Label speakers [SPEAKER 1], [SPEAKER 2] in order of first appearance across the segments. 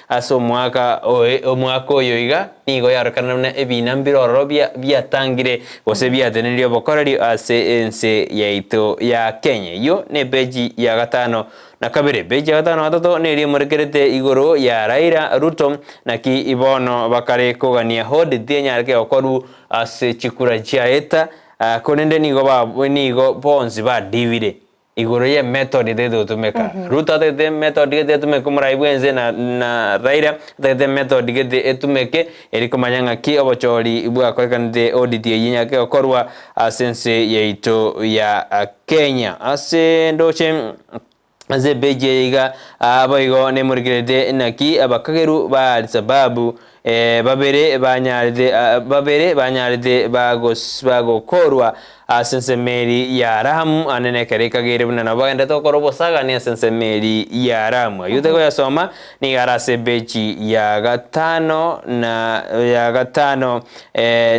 [SPEAKER 1] Ase omwaka oye omwaka oyo iga nigo yarorekana buna ebina mbire ororo bia biatangire gose biatenenirie obokoreri ase ense yaito ya Kenya. Eyio nepeji ya gatano na kabere. Peji ya gatano na gatato neria emorekerete igoro ya Raila, Ruto naki bono bakare kogania audit enyareke gokorwu ase chikura chiaeta korende nigo ba nigo bonsi badibire. Igoro ye method etagete gotumeka. Ruto atagete method gete etumeke omorai bwense na na Raila atagete method gete etumeke eri komanya ng'aki obochori bwakorekanete audit eyio enyake gokorwa ase ense yaito ya Kenya. Ase ndoche ase epage eye iga boigo nemorikerete naki abakageru ba Alshababu babere banyarete babere banyarete bagos bagokorwa ase ensemo eria ya Ramu, aande nekero ekageire buna nabo bagenderete gokora obosagani ase ensemo eria ya Ramu. Ayio tokoyasoma nigo are ase epeji ya gatano na ya gatano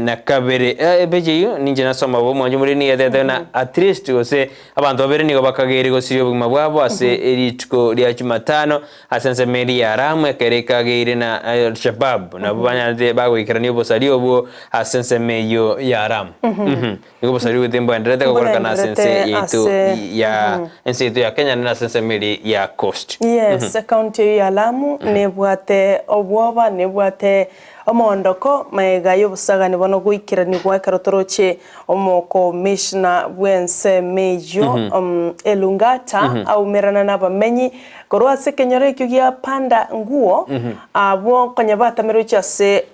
[SPEAKER 1] na kabere. Epeji eyio ninche nasoma bobe omwancho omoriri nigo etebete buna at least gose abanto babere nigo bakageire gosiria obogima bwabo ase rituko ria Jumatano Ase ensemo eria ya Ramu ekero ekageire na Al-Shabaab nabwo banyarete bagoikerania obosaria obwo ase ensemo eyio ya Ramu. Nigo obosaria obote mboenderete gokorekana ase ense
[SPEAKER 2] Mboenderete
[SPEAKER 1] yaito
[SPEAKER 2] ase
[SPEAKER 1] ya ense yaito ya Kenya naende ase ensemo eria ya Coast.
[SPEAKER 2] Yes, ekaunti eyio ya Lamu nebwate obwoba, nebwate Omoondoko, magega y'obosagani bono goikeranigwa ekero toroche omokomishna bw'ensemo eyio Elungata aumerana nabamenyi korwa ase ekenyoro ekio gia Panda Nguo abwo konya batamerwe gochia ase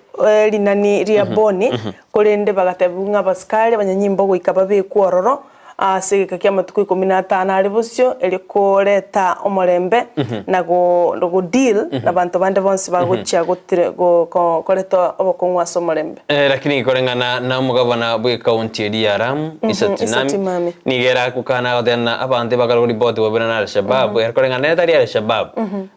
[SPEAKER 2] rinani ria Boni korende bagatebiwa ng'a abasikari abanyanyimbo goika babekwe ororo Ase egeka ki'amatuko ikomi na atano are bosio, erio koreta omorembe na go deal nabanto bande bonsi bagochia gotire koreta obokong'u ase omorembe.
[SPEAKER 1] Lakini koreng'ana na omogabana bw'ekaunti eria ya Lamu, Issa
[SPEAKER 2] Issa
[SPEAKER 1] Timami,
[SPEAKER 2] Timami.
[SPEAKER 1] nigo ere agokana agoteba ng'a abanto ebakare koripoti bobe na Al-Shabaab, ere koreng'ana nere tari Al-Shabaab,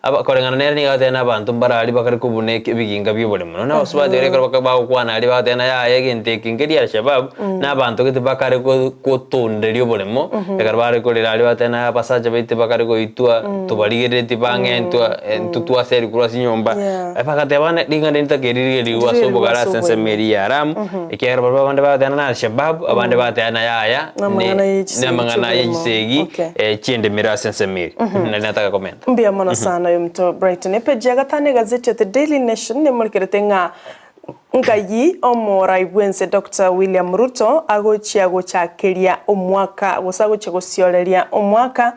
[SPEAKER 1] aba koreng'ana nere nigo agoteba ng'a abanto mbare aria bakare kobuna eke ebiginga bi'oboremo. Nonya abasubati baria ekero baka bagokwana aria bagoteba ng'a yaya egento eke nkeri Al-Shabaab, na abanto gete bakare go gotonderia oboremo, ekero bare korera aria bagoteba ng'a abasacha baito bakare goitwa, tobarigerereti bang'entwa, intwe twaserigwa korwa ase enyomba.
[SPEAKER 2] Yeah.
[SPEAKER 1] Bagateba ng'a ring'ana eri ntakeri rigerigwe ase
[SPEAKER 2] Ndirigwe
[SPEAKER 1] obogare
[SPEAKER 2] ase
[SPEAKER 1] ase ensemo
[SPEAKER 2] oboime.
[SPEAKER 1] eria ya Lamu, ekiagera barabwo abande bagoteba ng'a na Al-Shabaab, abande bagateba ng'a yaya,
[SPEAKER 2] Namang'ana
[SPEAKER 1] ne
[SPEAKER 2] ye chisegi
[SPEAKER 1] namang'ana ye
[SPEAKER 2] chi'oboremo.
[SPEAKER 1] chisegi
[SPEAKER 2] Okay.
[SPEAKER 1] chi'endemero ase ensemo eria. Nari nataka komenta.
[SPEAKER 2] Mbuya mono sana oyominto Brighton. Epeji ya gatano egazeti ya The Daily Nation nemorekerete ng'a ngai omorai bwense Doctor William Ruto agochia gochakeria omwaka gose agochia gosioreria omwaka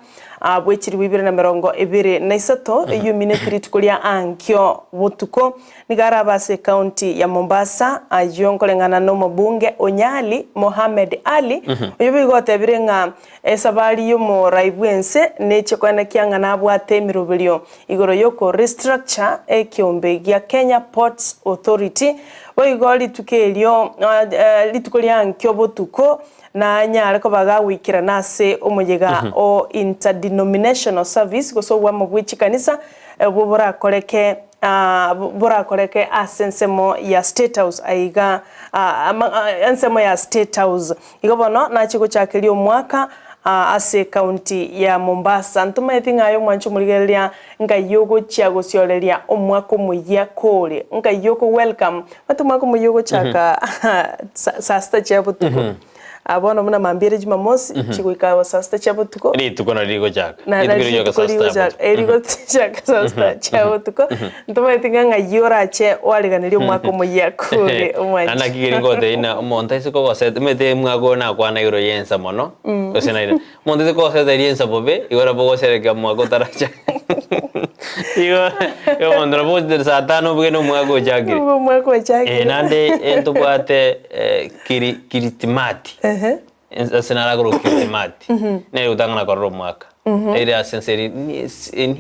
[SPEAKER 2] bwe chilifu ibere na merongo ebere na isato eyio emineti rituko ria ankio botuko nigo arabe ase ecounty ya Mombasa ayio nkoreng'ana na omobunge o Nyali Mohamed Ali oyio boigo otebire ng'a Esabari y'omorai bw'ense neche koenekia ng'a nabwate emeroberio igoro y'oko restructure ekeombe gia Kenya Ports Authority. Boigo rituko erio rituko ria ankio botuko nanyare koba gagoikerana ase omoyega o interdenominational service gose obwamo bwe chikanisa obwo borakoreke borakoreke ase ensemo ya State House aiga ensemo ya State House. Igo bono nachie gochakeria omwaka ase ekaunti ya Mombasa. Ntomaeti ng'a aye omwanche omorigereria nkai ogochia gosioreria omwaka omoyia kore, nkai oko welcome. Omanyete omwaka omoyia ogochaka saa sita chia botuko. Bono buna mambia ere Jumamosi, chigoika saa sita chia botuko.
[SPEAKER 1] Rituko nario rigochaka.
[SPEAKER 2] Na
[SPEAKER 1] Rituko
[SPEAKER 2] nario
[SPEAKER 1] rigochaka
[SPEAKER 2] rituko
[SPEAKER 1] saa sita ya
[SPEAKER 2] rigochaka,
[SPEAKER 1] botuko.
[SPEAKER 2] eh, rigochaka saa sita chia botuko. Ntomaeti ng'a ng'ai orache oariganerie omwaka omoyia kore omwanchi.
[SPEAKER 1] Naende naki keri ngotebia ng'a omonto aise kogoseta omanyete omwaka oyo nakwana igoro ya ensa mono, gose naende, omonto aise kogoseta riensa bobe, igo nabo ogosherekea omwaka otaracha. Igo igo omonto nabo ogochia saa tano obuge na omwaka ochakire.
[SPEAKER 2] Obuge omwaka ochakire.
[SPEAKER 1] Eh, naende ntobwate kiri kiritimati.
[SPEAKER 2] Ehe.
[SPEAKER 1] Ase naragore Kiritimati, nere gotang'ana korora omwaka. Ere ase ense eri New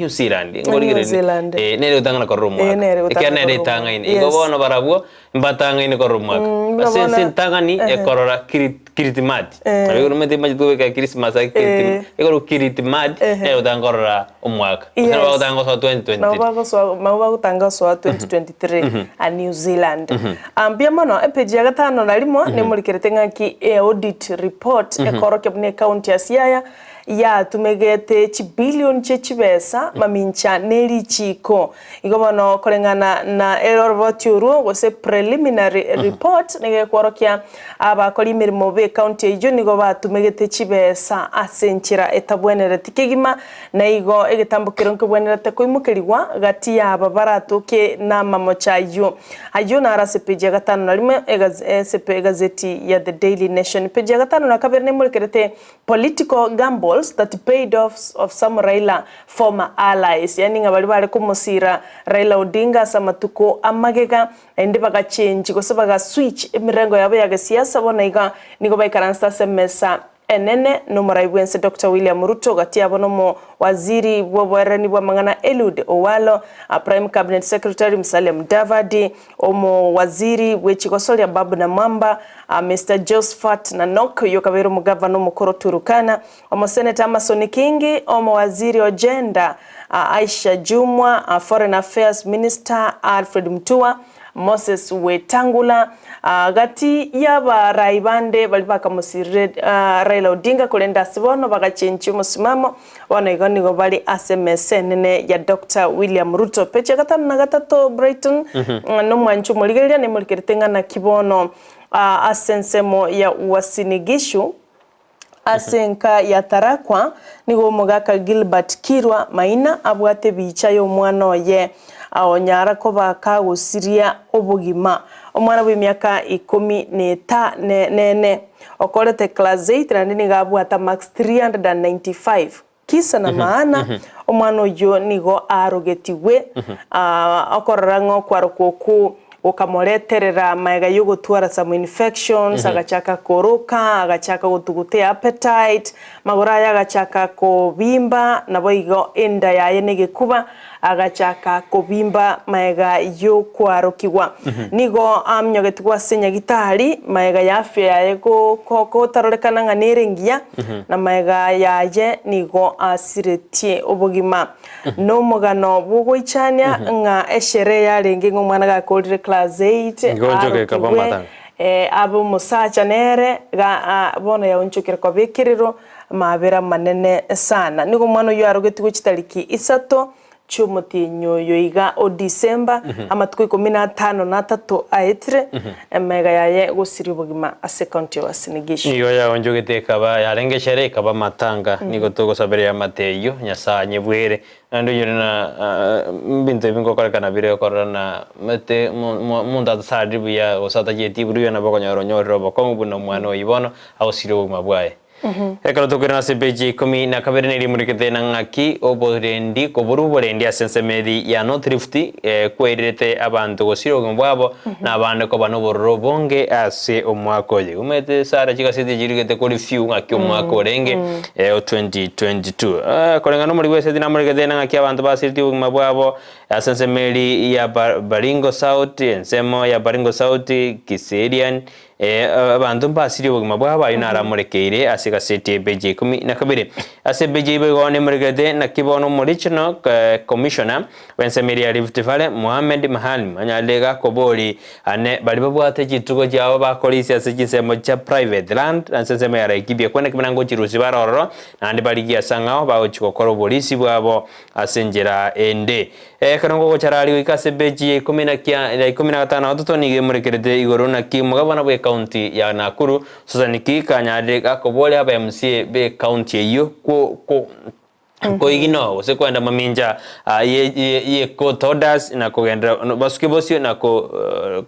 [SPEAKER 1] Zealand,
[SPEAKER 2] New Zealand.
[SPEAKER 1] Eh, nere gotang'ana korora
[SPEAKER 2] Eh,
[SPEAKER 1] omwaka.
[SPEAKER 2] nere gotang'ana
[SPEAKER 1] Ekiagera nere
[SPEAKER 2] korora
[SPEAKER 1] etang'aine.
[SPEAKER 2] omwaka.
[SPEAKER 1] Igo
[SPEAKER 2] Yes.
[SPEAKER 1] bono barabwo mbatang'aine korora omwaka.
[SPEAKER 2] Mm, buna
[SPEAKER 1] Ase ense
[SPEAKER 2] bono-
[SPEAKER 1] entang'ani
[SPEAKER 2] Ehe.
[SPEAKER 1] ekorora kiri. Kiritimati. Nabo igoro omanyete machete kobeka Christmas ake
[SPEAKER 2] Eh.
[SPEAKER 1] Ekero Kiritimati,
[SPEAKER 2] Ehe.
[SPEAKER 1] nere otanga korora omwaka. Gose
[SPEAKER 2] Yes.
[SPEAKER 1] nabo bagotanga gosoa 2023.
[SPEAKER 2] Nabo bagosoa nabo bagotanga gosoa 2023 a New Zealand. Ah, mbuya mono epeji ya gatano na rimo nemorikerete ng'aki e audit report ekorokia buna ecounty ya Siaya yatumegete chibillion chie chibesa mamincha ne richiiko. Igo bono koreng'ana na eroroboti orwo gose preliminary report nigo ekworokia abakori emeremo b'ecounty eyio nigo batumegete chibesa ase enchera etabwenereti kegima na igo egetambo keria nkebwenerete koimokerigwa gati y'aba baratoke namamocho ayio. Ayio naro ase peji ya gatano na rimo ase egazeti ya The Daily Nation. Peji ya gatano na kabere nemorekerete Political gambles that paid off of some Raila former allies, yaani ng'a baria bare komosira Raila Odinga ase amatuko amagega naende bagachange gose baga switch emirengo yabo ya gesiasa bono iga nigo baikaransete ase emesa enene nomorai bwense Doctor William Ruto gati yabo nomo waziri bw'oboererani bw'amang'ana Eliud Owalo, Prime Cabinet Secretary Musalia Mudavadi, Omowaziri bw'echigosoria Ababu Namwamba, Mister Josphat Nanok oyio okabeire omogavana omokoro Turukana, Omoseneta Amason Kingi, Omowaziri o Gender Aisha Jumwa, Foreign Affairs Minister Alfred Mutua, Moses Wetangula, gati y'abarai bande baria bakamosirire Raila Odinga korende ase bono bagachenchia omosimamo. Bono igo nigo bare ase emesa enene ya Doctor William Ruto. Peji ya gatano na gatato Brighton nomwanchi omorigereria nemorikerete ng'a naki bono ase ensemo ya Uasin Gishu ase enka ya Tarakwa nigo omogaka Gilbert Kirwa Maina abwate ebicha y'omwana oye onyara koba kagosiria obogima. Omwana bw'emiaka ikomi na nene. Okorete class 8 naende nigo abwate amarks 395. Kisa na maana, omwana oyio nigo aarogetigwe, okorora ng'a okwarokwa okwo gokamoreterera magega y'ogotwara some infections, agachaka koroka, agachaka gotuguta eappetite, magoro aye agachaka kobimba, naboigo enda yaye negekuba, Agachaka kobimba magega y'okwarokigwa. Nigo aminyogetigwe ase nyagitari, magega y'afya yaye gotarorekana ng'a nere engiya, na magega yaye nigo asiretie obogima. Nomogano bw'ogoichania ng'a esherehe yarenge ng'a omwana gakorire class 8
[SPEAKER 1] Nigo onchoke ekaba
[SPEAKER 2] arokigwe,
[SPEAKER 1] amatanga.
[SPEAKER 2] abe omosacha nere, bono yaonchokire koba ekerero. Amaabera amanene sana. Nigo omwana oyio arogetigwe chitariki isato chi'omotienyi oyo iga o Disemba, amatuko ikomi na atano na atato aetire, emega yaye gosiria obogima ase ekaunti ya Uasin Gishu.
[SPEAKER 1] Nigo yaonchogete ekaba yarenge eshere ekaba amatanga, nigo togosabereria amate ayio, Nyasae anyebwere. Naende oyore na ebinto ebi ngokorekana bire okorora na omanyete omonto atasariri buya gose atachieti buya nabo okonyora onyorire obokong'u buna omwana oyio bono agosiria obogima bwaye. Ekero tokoirana ase epeji ya ikomi na kabere neria emurikete na ng'aki oborendi koborwa oborendi ase ensemo eri ya North Rift kwairerete abanto gosira obogima bwabo na abande koba nobororo obonge ase omwaka oyo. Omanyete Sarah chigaseti echi chirigete ko review ng'aki omwaka orenge o 2022. Koreng'ana nomori bw'eseti namurikete na ng'aki abanto basiritie obogima bwabo ase ensemo eri ya Baringo South, ensemo ya Baringo South, Kiserian, Ee, abanto mbasirie obogima bwabo, ayio naramorekeire ase egaseti y'epeji ya ikomi na kabere. Ase epeji eyio boigo nemorekerete naki bono Omoregional Commissioner bw'ensemo eria ya Rift Valley, Mohamed Maalim, anyarire gakobori ane baria babwate chitugo chiabo bakorisia ase chinsemo chia private land ase ensemo ya Laikipia kwene buna ngochirusia bare ororo naende barigie ase ang'ao bagochia gokora oborisi bwabo ase enchera ende. Ekero ngogochara aria goika ase ebechi ya ikomi na kia ya ikomi na gatano na gatato nigo emorekerete igoro naki omogabana bw'ecounty ya Nakuru Susan Kihika anyarire gakoboria aba MCA b'ecounty eyio ko ko koigina gose koenda mamincha ye ye ye court orders na kogenderera basuke bosio na ko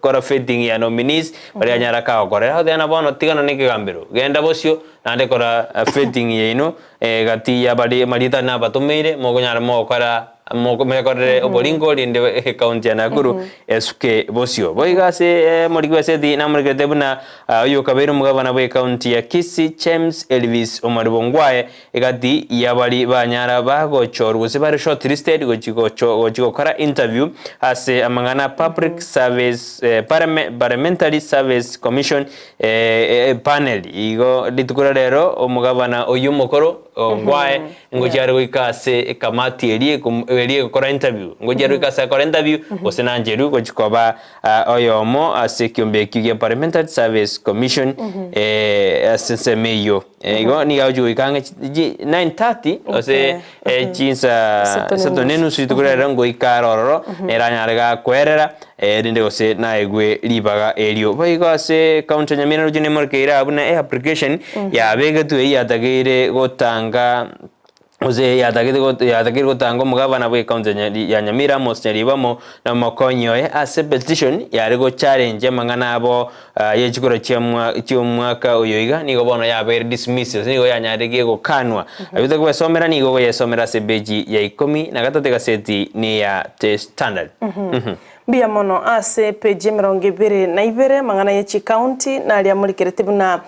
[SPEAKER 1] kora vetting ya nominees baria anyara kagokorera. Agotebi bono tigana na ekegambero genda bosio. Naende kora vetting yaino gati y'abare amarieta nabatomeire mokonyara mogokora mokorere oboringo rinde ecounty ya Nakuru esuke bosio. Boigo ase omoriki bw'eseti namorekerete buna oyokabeire omogabana bw'ecounty ya Kisii James Elvis Omari Bongwae egati y'abari banyara bagochorwa gose bare shortlisted gochi gochi gokora interview ase amang'ana Public Service Parliamentary Service Commission Panel igo rituko ria rero omogabana oyio omokoro ongwae ngochia are goika ase ekamati eria eria egokora interview ngochia are goika ase akore interview gose nancherwe gochia koba oyomo ase ekiombe ekio gia Parliamentary Service Commission ase ensemo eyio. Igo nigo agochia goika ang'e chi 9:30 gose chinsa isato na enusu rituko ria rero ngoika are ororo nere anyare gakwerera erinde gose naegwe ribaga erio. Boigo ase ecounty ya Nyamira roche nemorekeire abwo buna eapplication yabegetwe eyio yatakeire gotanga gose yatagete yatakeire gotanga omogabana bwe ecounty ya Nyamira Amos Nyaribo amo na omokonyi oye ase petition yare go challenge amang'ana abo ye chikura chia omwaka oyo iga nigo bono yabeire dismissed gose nigo yanyaregie gokanwa. Ayio tokwesomera nigo okoyesomera ase epeji ya ikomi na gatato egaseti neya The Standard.
[SPEAKER 2] Mbuya mono ase epeji emerongo ebere na ibere amang'ana ye chicounty naria amorikerete buna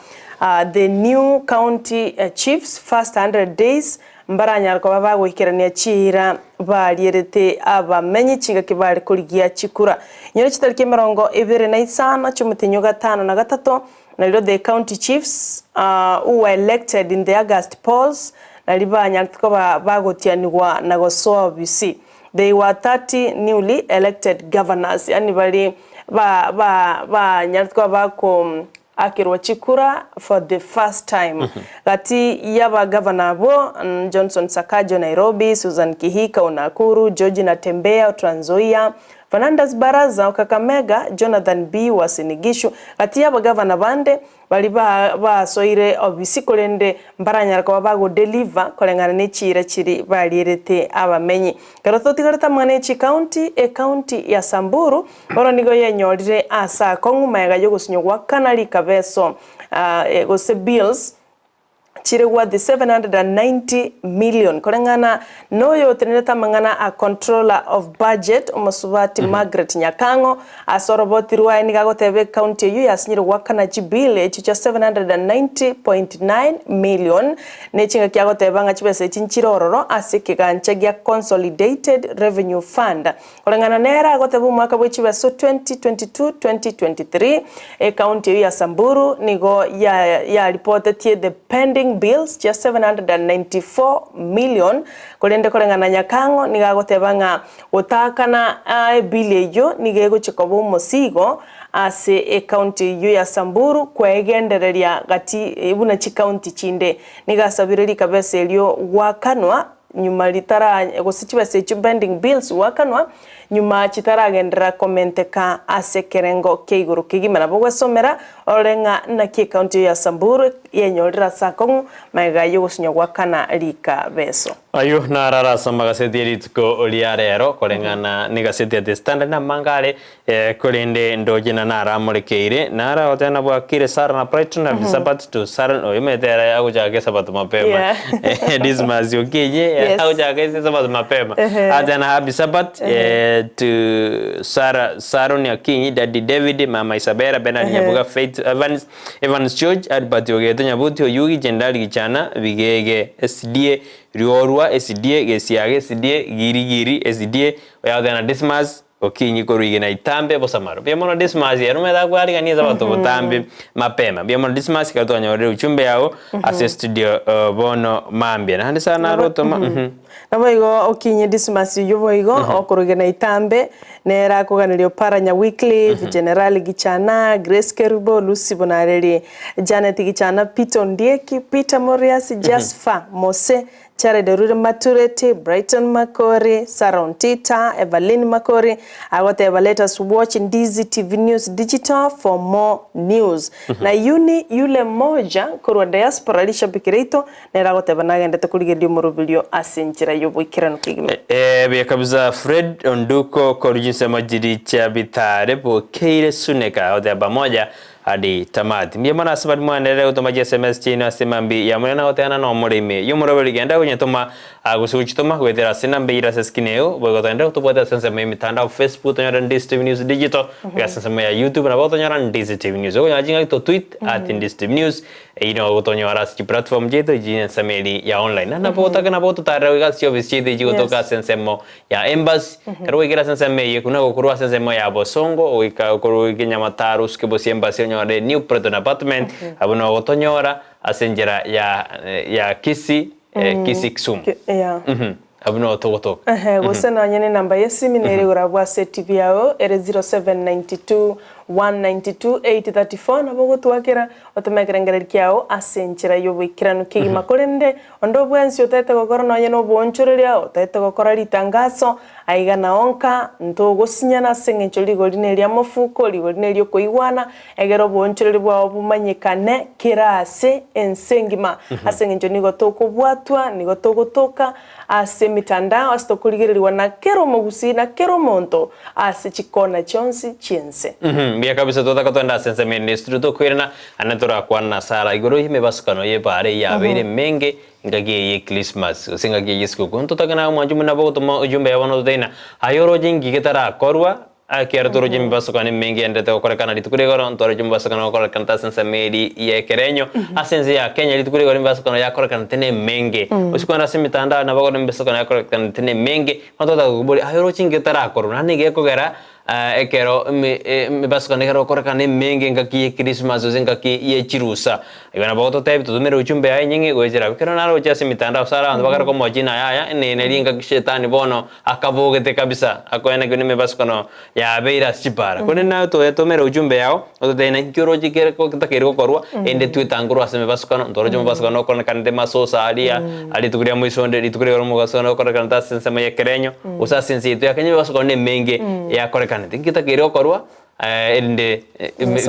[SPEAKER 2] The new county chiefs first 100 days mbaranyare koba bagoikerania chiira barierete abamenyi chingaki bare korigia chikura. Nyore chitariki emerongo ebere na isano chi'omotenyi o gatano na gatato, nario the county chiefs who were elected in the August polls nario banyarete koba bagotianigwa na gosoa obisi. They were 30 newly elected governors, yaani baria ba ba banyarete koba bako Akerwa chikura for the first time. Gati y'abagavana abwo, Johnson Sakaja o Nairobi, Susan Kihika o Nakuru, George Natembeya o Trans Nzoia, Fernandes Barasa o Kakamega, Jonathan Bii o Uasin Gishu. Gati y'abagavana bande baria basoire obisi korende mbaranyare koba bagodeliver koreng'ana ne chiira chiria barierete abamenyi. Ekero totigarete amang'ana ye chicounty, ecounty ya Samburu Bono nigo yenyorire aase akong'u magega y'ogosinywa gwa kana rikabeso, gose bills, chire worth 790 million. Koreng'ana noyo otenenerete amang'ana a Controller of Budget, omosubati Margaret Nyakang'o, ase oroboti rwaye nigo agoteba ecounty eyio yasinyire goakana chibill echio chia 790.9 million, ne chingaki agoteba ng'a chibesa echi nchire ororo ase ekegancha gia Consolidated Revenue Fund. Koreng'ana nere agoteba omwaka bwe chibeso 2022-2023, ecounty eyio ya Samburu nigo yaripotetie the pending bills chia 794 million, korende koreng'ana na Nyakang'o nigo agoteba ng'a gotaakana ebill eyio nigo egochia koba omosigo ase ecounty eyio ya Samburu kwegendereria gati buna chicounty chinde. Nigo asabire rikabesa erio goakanwa nyuma ritara gose chibesa echio pending bills goakanwa nyuma chitaragenderera komenteka ase ekerengo kia igoro kegima. Nabo ogwesomera orore ng'a naki ecounty eye ya Samburu yenyorire ase akong'u magega y'ogosinywa goakana rikabeso.
[SPEAKER 1] Ayio naro arase amagaseti e rituko ria rero, koreng'ana negaseti ya The Standard namange are, korende ndoche na naramorekeire, naro agoteba nabwakire Sarah na Brighton na Sabato to Sarah oyo omanyete ere agochaka esabato mapema Dismas Okinyi agochaka esabato mapema agoteba na happy Sabbath to Sarah Saron Akinyi Daddy David Mama Isabella Bernard Nyaboga Faith Evans Evans George Albert Ogeto Nyabuti Oyugi Jendari Gichana Bigege SDA Riorwa SDA Gesiaga SDA Giri Giri SDA oyo agoteba na Dismas Okinyi korwa igena itambe bosamaro. Mbuya mono Dismas, ere omanyete akwarigania ase abanto botambe mapema. Mbuya mono Dismas, ekero twanyorire uchumbe yao ase studio bono mambia. Naende sana naro otoma mhm.
[SPEAKER 2] Naboigo Okinyi Dismas oyio boigo okorwa igena itambe, nere akoganeria Oparanya Wycliffe, Generali Gichana, Grace Kerubo, Lucy Bonareri, Janet Gichana, Peter Ondieki, Peter Moriasi, Jasper Mose, Jared Orure Matureti, Brighton Makori, Sarah Ontita, Evaline Makori, agoteba let us watch Ndizi TV News Digital for more news. Na Yuni yule moja korwa diaspora rishabiki riaito nere agoteba nagendete korigereria omoroberio ase enchera y'oboikeranu kegima.
[SPEAKER 1] Buya kabisa Fred Onduko korwa chinsemo chiria chia Bitare bokeire Suneka agoteba pamoja. Hadi tamati. Mbuya mono ase baria mwaenderere gotoma chi sms chiaino ase mambia ya monene na goteana na omoremi. Y'omoroberi genda gonyetoma gose gochitoma goetera ase enamba eyio ere ase eskrini eyio. Boigo togenderere gotobwate ase ensemo y'emitandao Facebook tonyore Ndizi TV News Digital, goika ase ensemo ya YouTube nabo otonyora Ndizi TV News. Okonyora chingaki to tweet at Ndizi TV News eyio nigo ogotonyora ase chiplatform chiaito echi ensemo eria ya online. Naende nabo otake nabo ototarere goika ase chiofisi chiaito echi gotoka ase ensemo ya embassy, ekero gwaikire ase ensemo eye buna gokorwa ase ensemo ya bosongo goika korwa goika nyamataro osuke bosie embassy onyore new Preston apartment abwo noo ogotonyora ase enchera ya ya Kisii Kisii Kisumu
[SPEAKER 2] Yeah.
[SPEAKER 1] abwo noo togotoka.
[SPEAKER 2] Ehe, gose nonye ne namba y'esimi nere igoro abwo ase etibi yao ere 0792 192 834 nabo ogotwakera otome ekerengererio kiao ase enchera y'oboikeranu kegima korende Onde bwensi otaete gokora nonya noboonchoreria, otaete gokora ritangaso, aiga nao nka, ntogosinyana ase engencho rigori neri'amafuko, rigori neri'okoigwana, egere oboonchoreria bwao bomanyekane kera ase ense engima. Ase engencho nigo tokobwatwa, nigo togotoka ase emitandao, ase tokorigererigwa na kera omogusii na kera omonto ase chikona chionsi chi'ense.
[SPEAKER 1] Mbuya kabisa totaka twende ase ensemo ende esituri tokoirana Ande torakwane na Sara igoro y'emebasukano y'ebaare eyio yabeire emenge engaki eye y'Ekrismasi, gose engaki eye y'esiguku. Ntotake naye omwanchi buna bogotoma ojumbe ya bono toteina, Aye oroche inki getarakorwa? Ekiagera toroche emebasukano emenge egendererete gokorekana rituko ria igoro, ntoroche omobasukano ogokorekanete ase ensemo eria y'ekerenyo, ase ense ya Kenya rituko ria igoro emebasukano yakorekanete nemenge. Gose kwenda ase emitandao nabo okonyora emebasukano yakorekanete nemenge, bono totake koboria, Aye oroche inki getarakorwa? Naende nigo ekogera Ekero emebasukano ekero okorekana emenge engaki ye Christmas gose engaki ye chirusa, igo nabo ogototebi totomere ujumbe yaye enyinge goetera abwo. Ekero naroche ase emitandao ase abanto bakare komoa china yaya, ene neri engaki shetani bono akabogete kabisa, akoenekigwa na emebasukano yabeire ase chipara. Korende naye toetomere ujumbe yao, ototebi naki oroche kere getakeire gokorwa, erinde twetange korwa ase emebasukano, ntoroche omobasukano okorekanete masosa aria, rituko ria moiso onde, rituko ria omobasukano okorekanete ase ensemo ya ekerenyo. Gose ase ense yaito ya Kenya emebasukano nemenge yakorekanete. Inki getakeire gokorwa erinde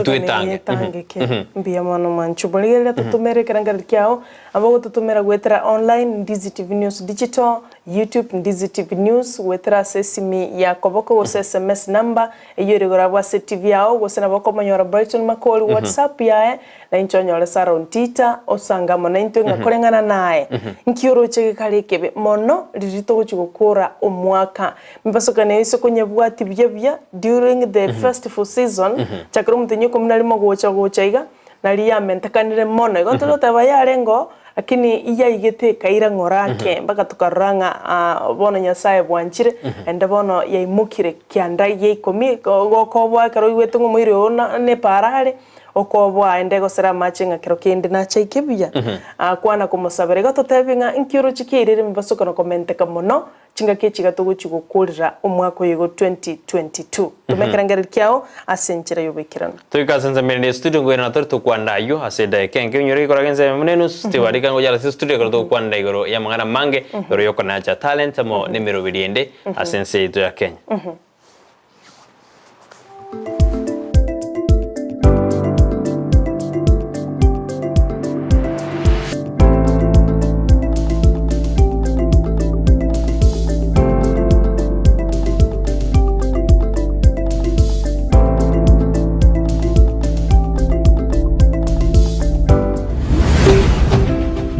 [SPEAKER 1] twetange?
[SPEAKER 2] Yetangeke. Mbuya mono mwancho. Borigereria totomere ekerengererio kiao abo ogototomera goetera online Ndizi TV News Digital, YouTube Ndizi TV News, goetera ase esimi ya koboko gose SMS number eyio ere igoro abwo ase TV yao gose nabo okomonyora Brighton Makori WhatsApp yaye Na inche onyore Sara ontita, osange amo naintwe ng'a koreng'ana naye, nki oroche gekare ekebe mono riria togochia gokora omwaka. Mibasokano eye ase konyebwatia buya buya during the festival season, chakera omotenyi okomi na rimo gocha gocha iga, nari yamentakanire mono. Igo ntari goteba yarenge oo, lakini yaigete ekaira ng'ora ake mpaka tokarora ng'a bono Nyasaye bwanchire, naende bono yaimokire kianda gia ikomi, gokoboa ekero oigwete ng'a omoiri oo nepara are. Okoboa aende gosera amache ng'a kero kende nachaike buya. Akwana komosabera. Igo totebie ng'a inki oroche kiairire emebasokano komenteka mono chingaki echi iga togochia gokorera omwaka oyo igo 2022. Toma ekerengererio kiao ase enchera y'oboikeranu.
[SPEAKER 1] Toike ase ensemo ende y'estudio nkoirana tore tokwanera ayio ase edaika enke onyore gekora gensemo buna enusu tibarika ngocha ase estudio ekero togokwanera igoro y'amang'ana amange igoro y'okonacha talent amo nemeroberi ende ase ense yaito ya Kenya.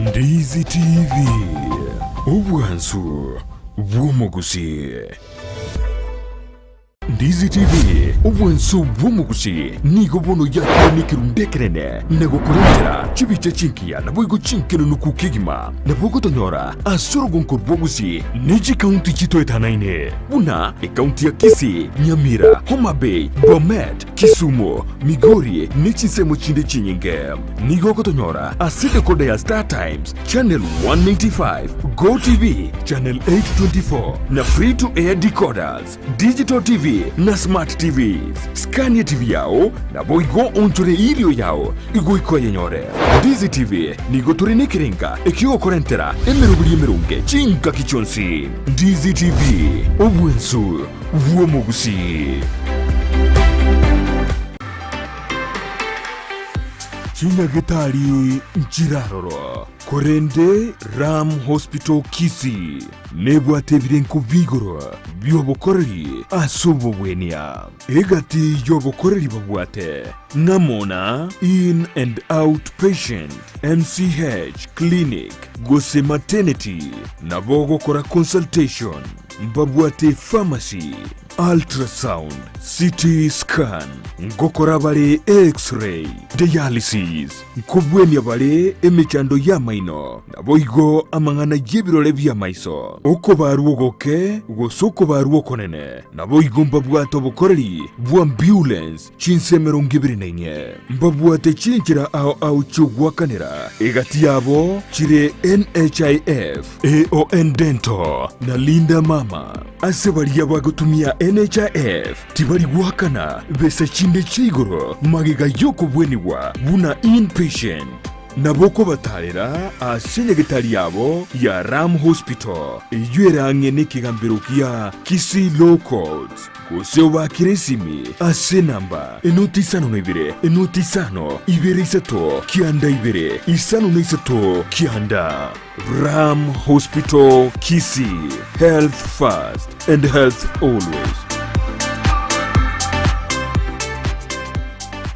[SPEAKER 3] Ndizi TV, obwansu bw'omogusii. Ndizi TV, obwanso bw'omogusi, nigo bono yakire nekerundu ekenene na gokorentera chibicha chingiya naboigo chinkenenuku kegima. Nabo ogotonyora ase orogonko rw'obogusi ne chikaunti chitoetanaine buna ekaunti ya Kisii, Nyamira, Homa Bay, Bomet, Kisumu, Migori ne chinsemo chinde chinyinge. Nigo ogotonyora ase decoder ya Star Times, Channel 195, Go TV, Channel 824 na Free to Air decoders, Digital TV na Smart TVs. Scania TV yao naboigo onchore irio yao igoika oyenyore. Ndizi TV nigo tore nekerenga ekiogokorentera emeroberi emeronge chingaki chionsi. Ndizi TV, obwensu bw'omogusii. Chinyagetari nchiraroro, korende Ram Hospital Kisii nebwate ebirengo bi'igoro bi'obokoreri ase obobwenia. Egati y'obokoreri babwate ng'amo na In and Out Patient, MCH Clinic gose Maternity, nabo ogokora consultation, mbabwate pharmacy, Ultrasound, CT scan, ngokora bare X-ray, dialysis, nkobwenia bare emechando y'amaino, naboigo amang'ana y'ebirore bi'amaiso, okobarwa ogoke gose okobarwa okonene, naboigo mbabwate obokoreri bw'ambulance chinse 24. Mbabwate chinchera ao ao chi'ogoakanera, egati yabo chire NHIF, AON Dental, na Linda Mama. Ase baria bagotumia NHIF tibari goakana besa chinde chia igoro magega y'okobwenigwa buna inpatient. Nabo okobatarera ase nyagetari yabo ya Ram Hospital eyio ere ang'e nekegambero gia Kisii Law Courts, gose obaakere esimi ase enamba enoti isano na ibere enoti isano ibere isato kianda ibere isano na isato kianda. Ram Hospital Kisii, health first and health always.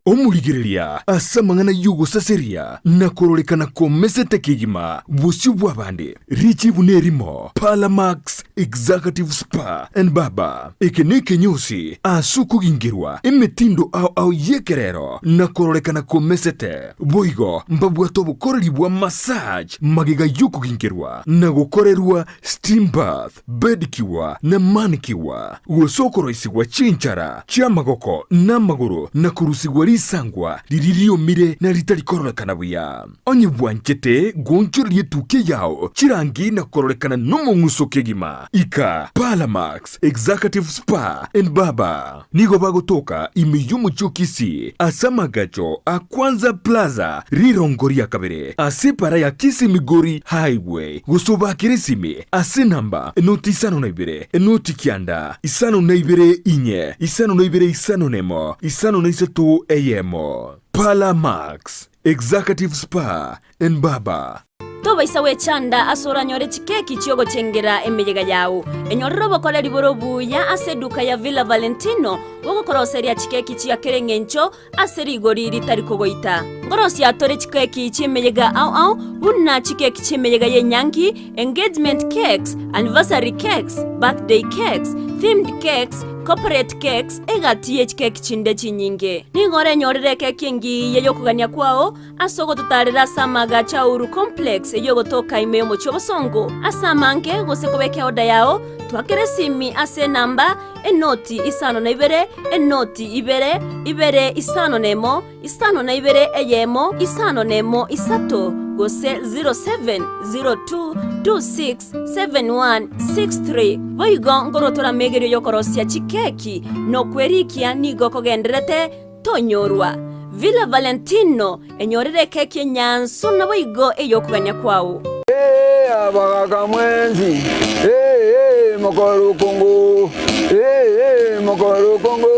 [SPEAKER 3] Omorigereria ase amang'ana y'ogosaseria na kororekana komesete kegima bosio bw'abande, richibu nerimo, Parlamax Executive Spa and Barber. Eke nekenyosi ase okogingerwa emetindo ao ao y'ekerero na kororekana komesete. Boigo mbabwate obokoreri bwa massage magega y'okogingerwa na gokorerwa steam bath, bedcure na manicure, gose okoroisigwa chinchara chi'amagoko na amagoro na korusigwa risangwa riria riomire na ritari kororekana buya. Onye bwanchete goonchoreria etukia yao chirangi na kororekana nomong'uso kegima, ika Parlamax Executive Spa and Barber. Nigo bagotoka ime y'omochie o Kisii ase amagacho a Kwanza Plaza rirongo ria kabere ase epara ya Kisii Migori Highway gose obakere esimi ase enamba enoti isano na ibere enoti kianda isano na ibere inye isano na ibere isano nemo isano na isato eyemo. Parlour Max Executive Spa and Barber.
[SPEAKER 4] Tobaisa gwechanda ase oranyore chikeki chi'ogochengera emeyega yao. Enyorere obokoreri bore obuya ase eduka ya Villa Valentino bogokoroseria chikeki chia kera engencho ase rigori ritari kogoita. Nkorosia tore chikeki chi'emeyega ao ao buna chikeki chi'emeyega y'enyangi, engagement cakes, anniversary cakes, birthday cakes, themed cakes, corporate cakes, egati ye chikeki chinde chinyinge. Nigo orenyorere ekeki engiya y'okogania kwao Ase ogototaarera ase amaagacho a Uhuru Complex eyio egotoka ime y'omochie obosongo ase amange gose kobeka eoda yao, twakere esimi ase enamba, enoti isano na ibere, enoti ibere, ibere isano na emo, isano na ibere eyemo, isano na emo isato, gose 0702267163. Boigo nkorwa tore amegerio y'okorosia chikeki na okwerikia nigo kogendererete Tonyorwa. Villa Valentino, enyorere ekeki enyansu naboigo ey'okogania kwao.
[SPEAKER 5] Ee abagaka mwensi, ee mokore okongo, ee mokore okongo,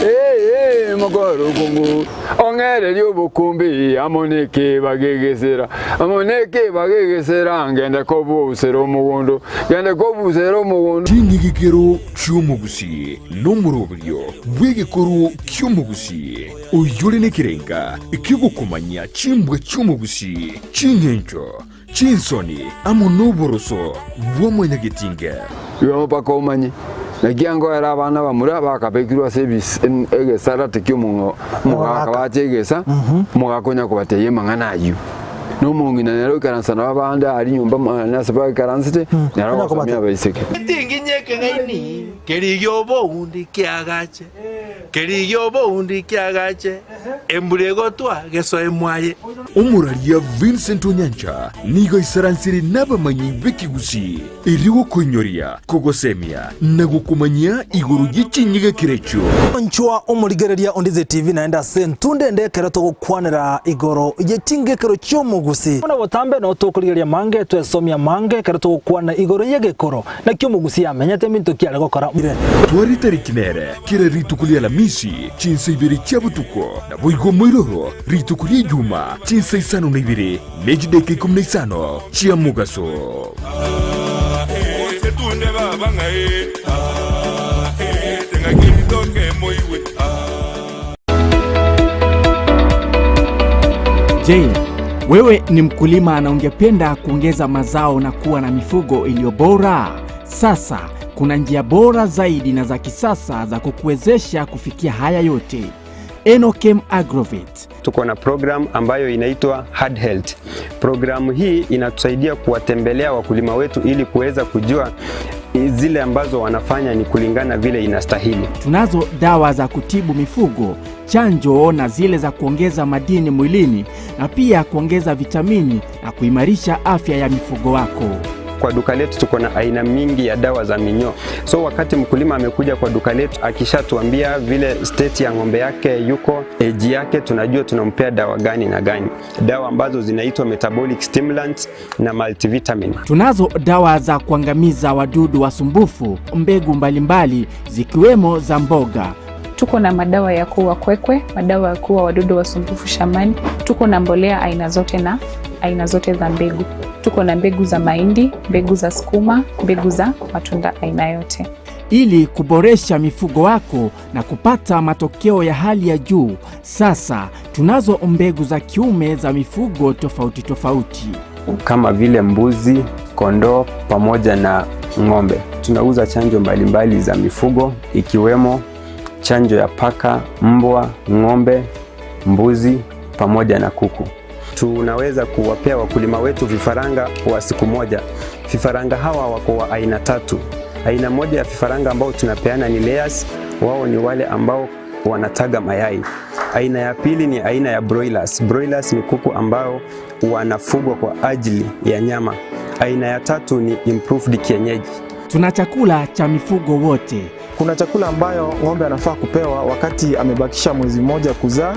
[SPEAKER 5] ee mokore okongo. Ong'ererie obokumbi amo nekeeba gegesera, amo nekeeba gegesera, ngende kobusera omogondo, ngende kobusera omogondo.
[SPEAKER 3] Ching'igikero chi'omogusii nomoroberio bw'egekoro ki'omogusii, oyore nekerenga ki'ogokomanyia chimbwa chi'omogusii, ching'encho, chinsoni, amo noboroso bwa mwanyagetinge.
[SPEAKER 5] Igo mpaka omanye, naki angoera abana bamura bakabekirwe ase ebis egesarate ki'omogaka bache egesa, omogaka onya kobatebia amang'ana ayio. Na omong'ina nere oikaransa nabo abande aria nyomba mwane ase baikaransete, nere ogosomia abaiseke.
[SPEAKER 6] Etinginya ekeng'aini kerigie oboundi kiagache, kerigie oboundi kiagache, embura egotwa gesoe mwaye.
[SPEAKER 3] Omoraria Vincent Onyancha nigo aisaransire nabamanyi b'ekegusii erio gokoinyoria, kogosemia na gokomanyia igoro ye chinyigekero echio.
[SPEAKER 7] Inchwa omorigereria o Ndizi TV naende ase entunde ende ekero togokwanera igoro ye chingekero chi'omogusi. Buna botambe noo tokorigereria mange twesomia mange ekero togokwana igoro y'egekoro. Naki omogusi amenyete minto ki are gokora.
[SPEAKER 3] Tware etariki nere kera rituko ri'Alamisi chinsa ibere chia botuko, naboigo moiroro rituko ri'Ejuma chinsa isano na ibere ne chidaeka ikomi na isano chia mogaso.
[SPEAKER 8] Je, wewe ni mkulima na ungependa kuongeza mazao na kuwa na mifugo iliyo bora? Sasa kuna njia bora zaidi na za kisasa za kukuwezesha kufikia haya yote. Enokem Agrovet.
[SPEAKER 9] Tuko na program ambayo inaitwa Hard Health. Programu hii inatusaidia kuwatembelea wakulima wetu ili kuweza kujua zile ambazo wanafanya ni kulingana vile inastahili.
[SPEAKER 8] Tunazo dawa za kutibu mifugo, chanjo na zile za kuongeza madini mwilini na pia kuongeza vitamini na kuimarisha afya ya mifugo wako.
[SPEAKER 9] Kwa duka letu tuko na aina mingi ya dawa za minyoo. So wakati mkulima amekuja kwa duka letu akishatuambia vile state ya ng'ombe yake yuko, age yake, tunajua tunampea dawa gani na gani, dawa ambazo zinaitwa metabolic stimulants na multivitamin.
[SPEAKER 8] Tunazo dawa za kuangamiza wadudu wasumbufu, mbegu mbalimbali zikiwemo za mboga.
[SPEAKER 10] Tuko na madawa ya kuua kwekwe, madawa ya kuua wadudu wasumbufu shambani. Tuko na mbolea aina zote na aina zote za mbegu. Tuko na mbegu za mahindi, mbegu za sukuma, mbegu za matunda aina yote.
[SPEAKER 8] Ili kuboresha mifugo wako na kupata matokeo ya hali ya juu, sasa tunazo mbegu za kiume za mifugo tofauti tofauti
[SPEAKER 9] kama vile mbuzi, kondoo pamoja na ng'ombe. Tunauza chanjo mbalimbali za mifugo ikiwemo chanjo ya paka, mbwa, ng'ombe, mbuzi pamoja na kuku. Tunaweza kuwapea wakulima wetu vifaranga wa siku moja. Vifaranga hawa wako wa aina tatu. Aina moja ya vifaranga ambao tunapeana ni layers, wao ni wale ambao wanataga mayai. Aina ya pili ni aina ya broilers. Broilers ni kuku ambao wanafugwa kwa ajili ya nyama. Aina ya tatu ni improved kienyeji.
[SPEAKER 8] Tuna chakula cha mifugo wote.
[SPEAKER 11] Kuna chakula ambayo ng'ombe anafaa kupewa wakati amebakisha mwezi mmoja kuzaa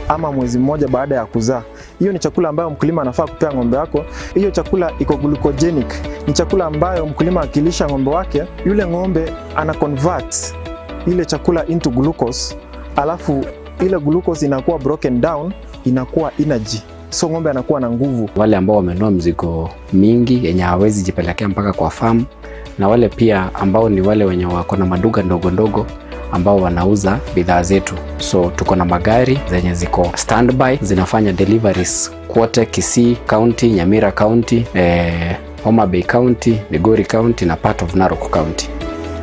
[SPEAKER 11] ama mwezi mmoja baada ya kuzaa. Hiyo ni chakula ambayo mkulima anafaa kupea ng'ombe wako. Hiyo chakula iko glucogenic, ni chakula ambayo mkulima akilisha ng'ombe wake, yule ng'ombe ana convert ile chakula into glucose, alafu ile glucose inakuwa broken down, inakuwa energy, so ng'ombe anakuwa na nguvu.
[SPEAKER 12] Wale ambao wamenunua mzigo mingi yenye hawawezi jipelekea mpaka kwa farm, na wale pia ambao ni wale wenye wako na maduka ndogo ndogo ambao wanauza bidhaa zetu. So tuko na magari zenye ziko standby zinafanya deliveries kwote Kisii County, Nyamira County, Homa Bay County, Migori County na part of Narok County.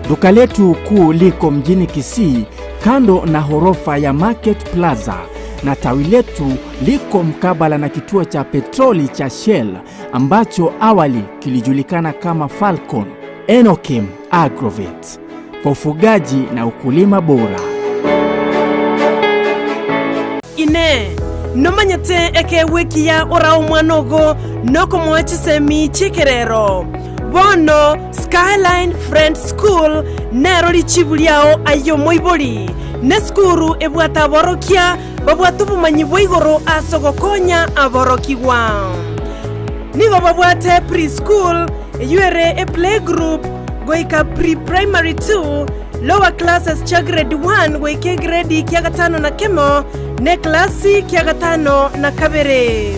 [SPEAKER 8] Duka letu kuu liko mjini Kisii kando na horofa ya Market Plaza na tawi letu liko mkabala na kituo cha petroli cha Shell ambacho awali kilijulikana kama Falcon. Enokim Agrovet kwa ufugaji na ukulima bora.
[SPEAKER 2] Inee! Nomanyete ekeegwa ekiya orae omwana ogo nokomoa chisemi chi'ekerero? Bono Skyline Friends School nero richibu riao aye omoibori, nesukuru ebwate aborokia babwate obomanyi bwa igoro ase ogokonya aborokigwa. Nigo babwate pre-school, eyio ere eplaygroup goika pre-primary 2, lower classes chia grade 1 goika egredi kia gatano na kemo, na eklasi kia gatano na kabere.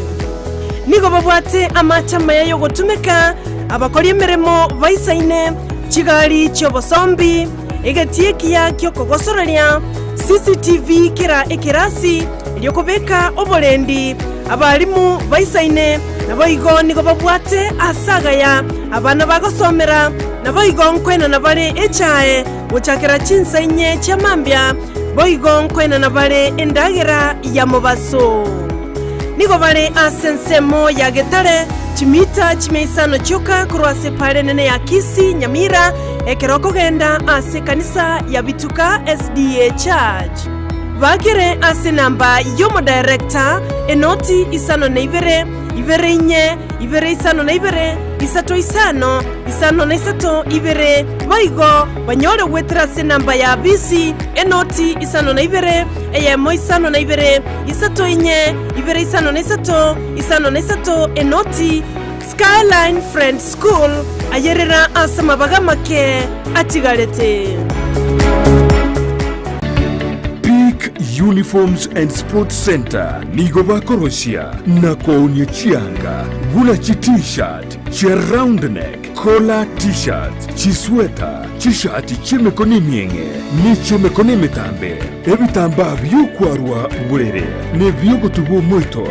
[SPEAKER 2] Nigo babwate amache amaya y'ogotumeka, abakori emeremo baisaine, chigari chi'obosombi, egetii ekiya ki'okogosoreria, CCTV kera ekerasi, erio kobeka oborendi, abalimu baisaine, naboigo nigo babwate aase agaya abana bagosomera, naboigo nkoenana bare echae gochakera chinsa inye chia mambia, boigo nkoenana bare endagera ya mobaso. Nigo bare ase ensemo ya Getare, chimita chimia isano chioka korwa ase epaara enene ya Kisii, Nyamira, ekero okogenda ase ekanisa ya Bituka SDA Church. Bakere ase enamba y'omodirector, enoti isano na ibere, ibere inye, ibere isano na ibere, isato isano, isano na isato ibere, boigo banyore goetera ase enamba ya bisi, enoti isano na ibere, eyemo isano na ibere, isato inye, ibere isano na isato, isano na isato, enoti. Skyline Friends School, ayerera ase amabaga amake atigarete.
[SPEAKER 3] Peak Uniforms and Sports Centre nigo bakorosia na koonia chianga buna chi T-shirt, chia round neck, collar T-shirts, chisweta, chishati chi'emekono emieng'e ne chi'emekono emetambe, ebitambaa bi'okwarwa borere na ebi'ogotubwa omoito,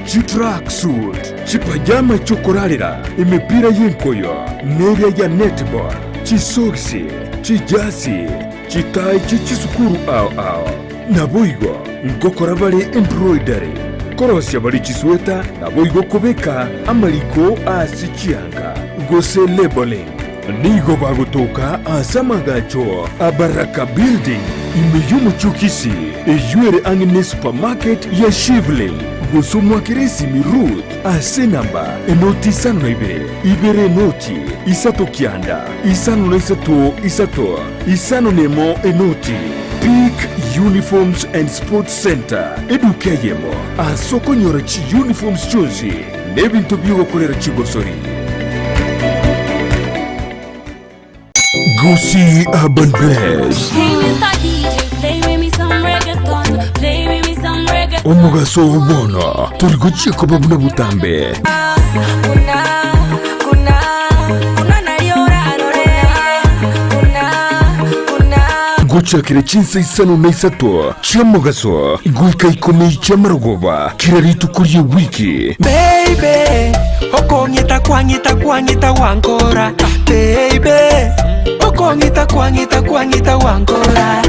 [SPEAKER 3] chitracksuit, chipajama chi'okorarera, emepira y'enkoyo, na eria ya netball, chisogisi, chijasi, chitai chie chisukuru ao ao. Naboigo ngokora bare embroidery, korosia bare chisweta, naboigo kobeka amariko ase chianga, gose labelling. Nigo bagotoka ase amagacho a Baraka Building ime y'omochie o Kisii, eyio ere ang'e ne supermarket ya Shivling, gose omwakere esimi Ruth ase enamba enoti isano na ibere, ibere enoti, isato kianda, isano na isato isato, isano na emo enoti. Peak Uniforms and Sports Centre, eduka eyemo ase okonyora chiuniforms chionsi na ebinto bi'ogokorera chigosori. Gusii Urban Bless. Omogaso oo bono tori gochia koba buna botambe. Gochakera chinsa isano na isato chi'omogaso goika ikomi chi'amarogoba kera rituko ri'ewiki.
[SPEAKER 13] Baby, okong'ita kwang'ita kwang'ita gwankora Baby, okong'ita kwang'ita kwang'ita gwankora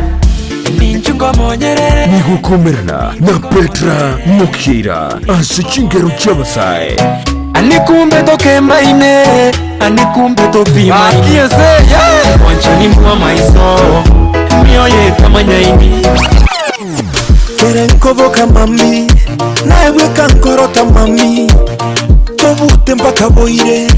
[SPEAKER 13] Ninchu ngomonyerere
[SPEAKER 3] Nigo okomerana na Petra Mokiira ase chingero chi'abasae.
[SPEAKER 13] Ani kumbe tokembaine Ani kumbe topimaine Mwanchani mwa maiso Mioyo etamanyaini
[SPEAKER 14] Kere nkoboka mami naebweka nkorota mami tobute mpaka boire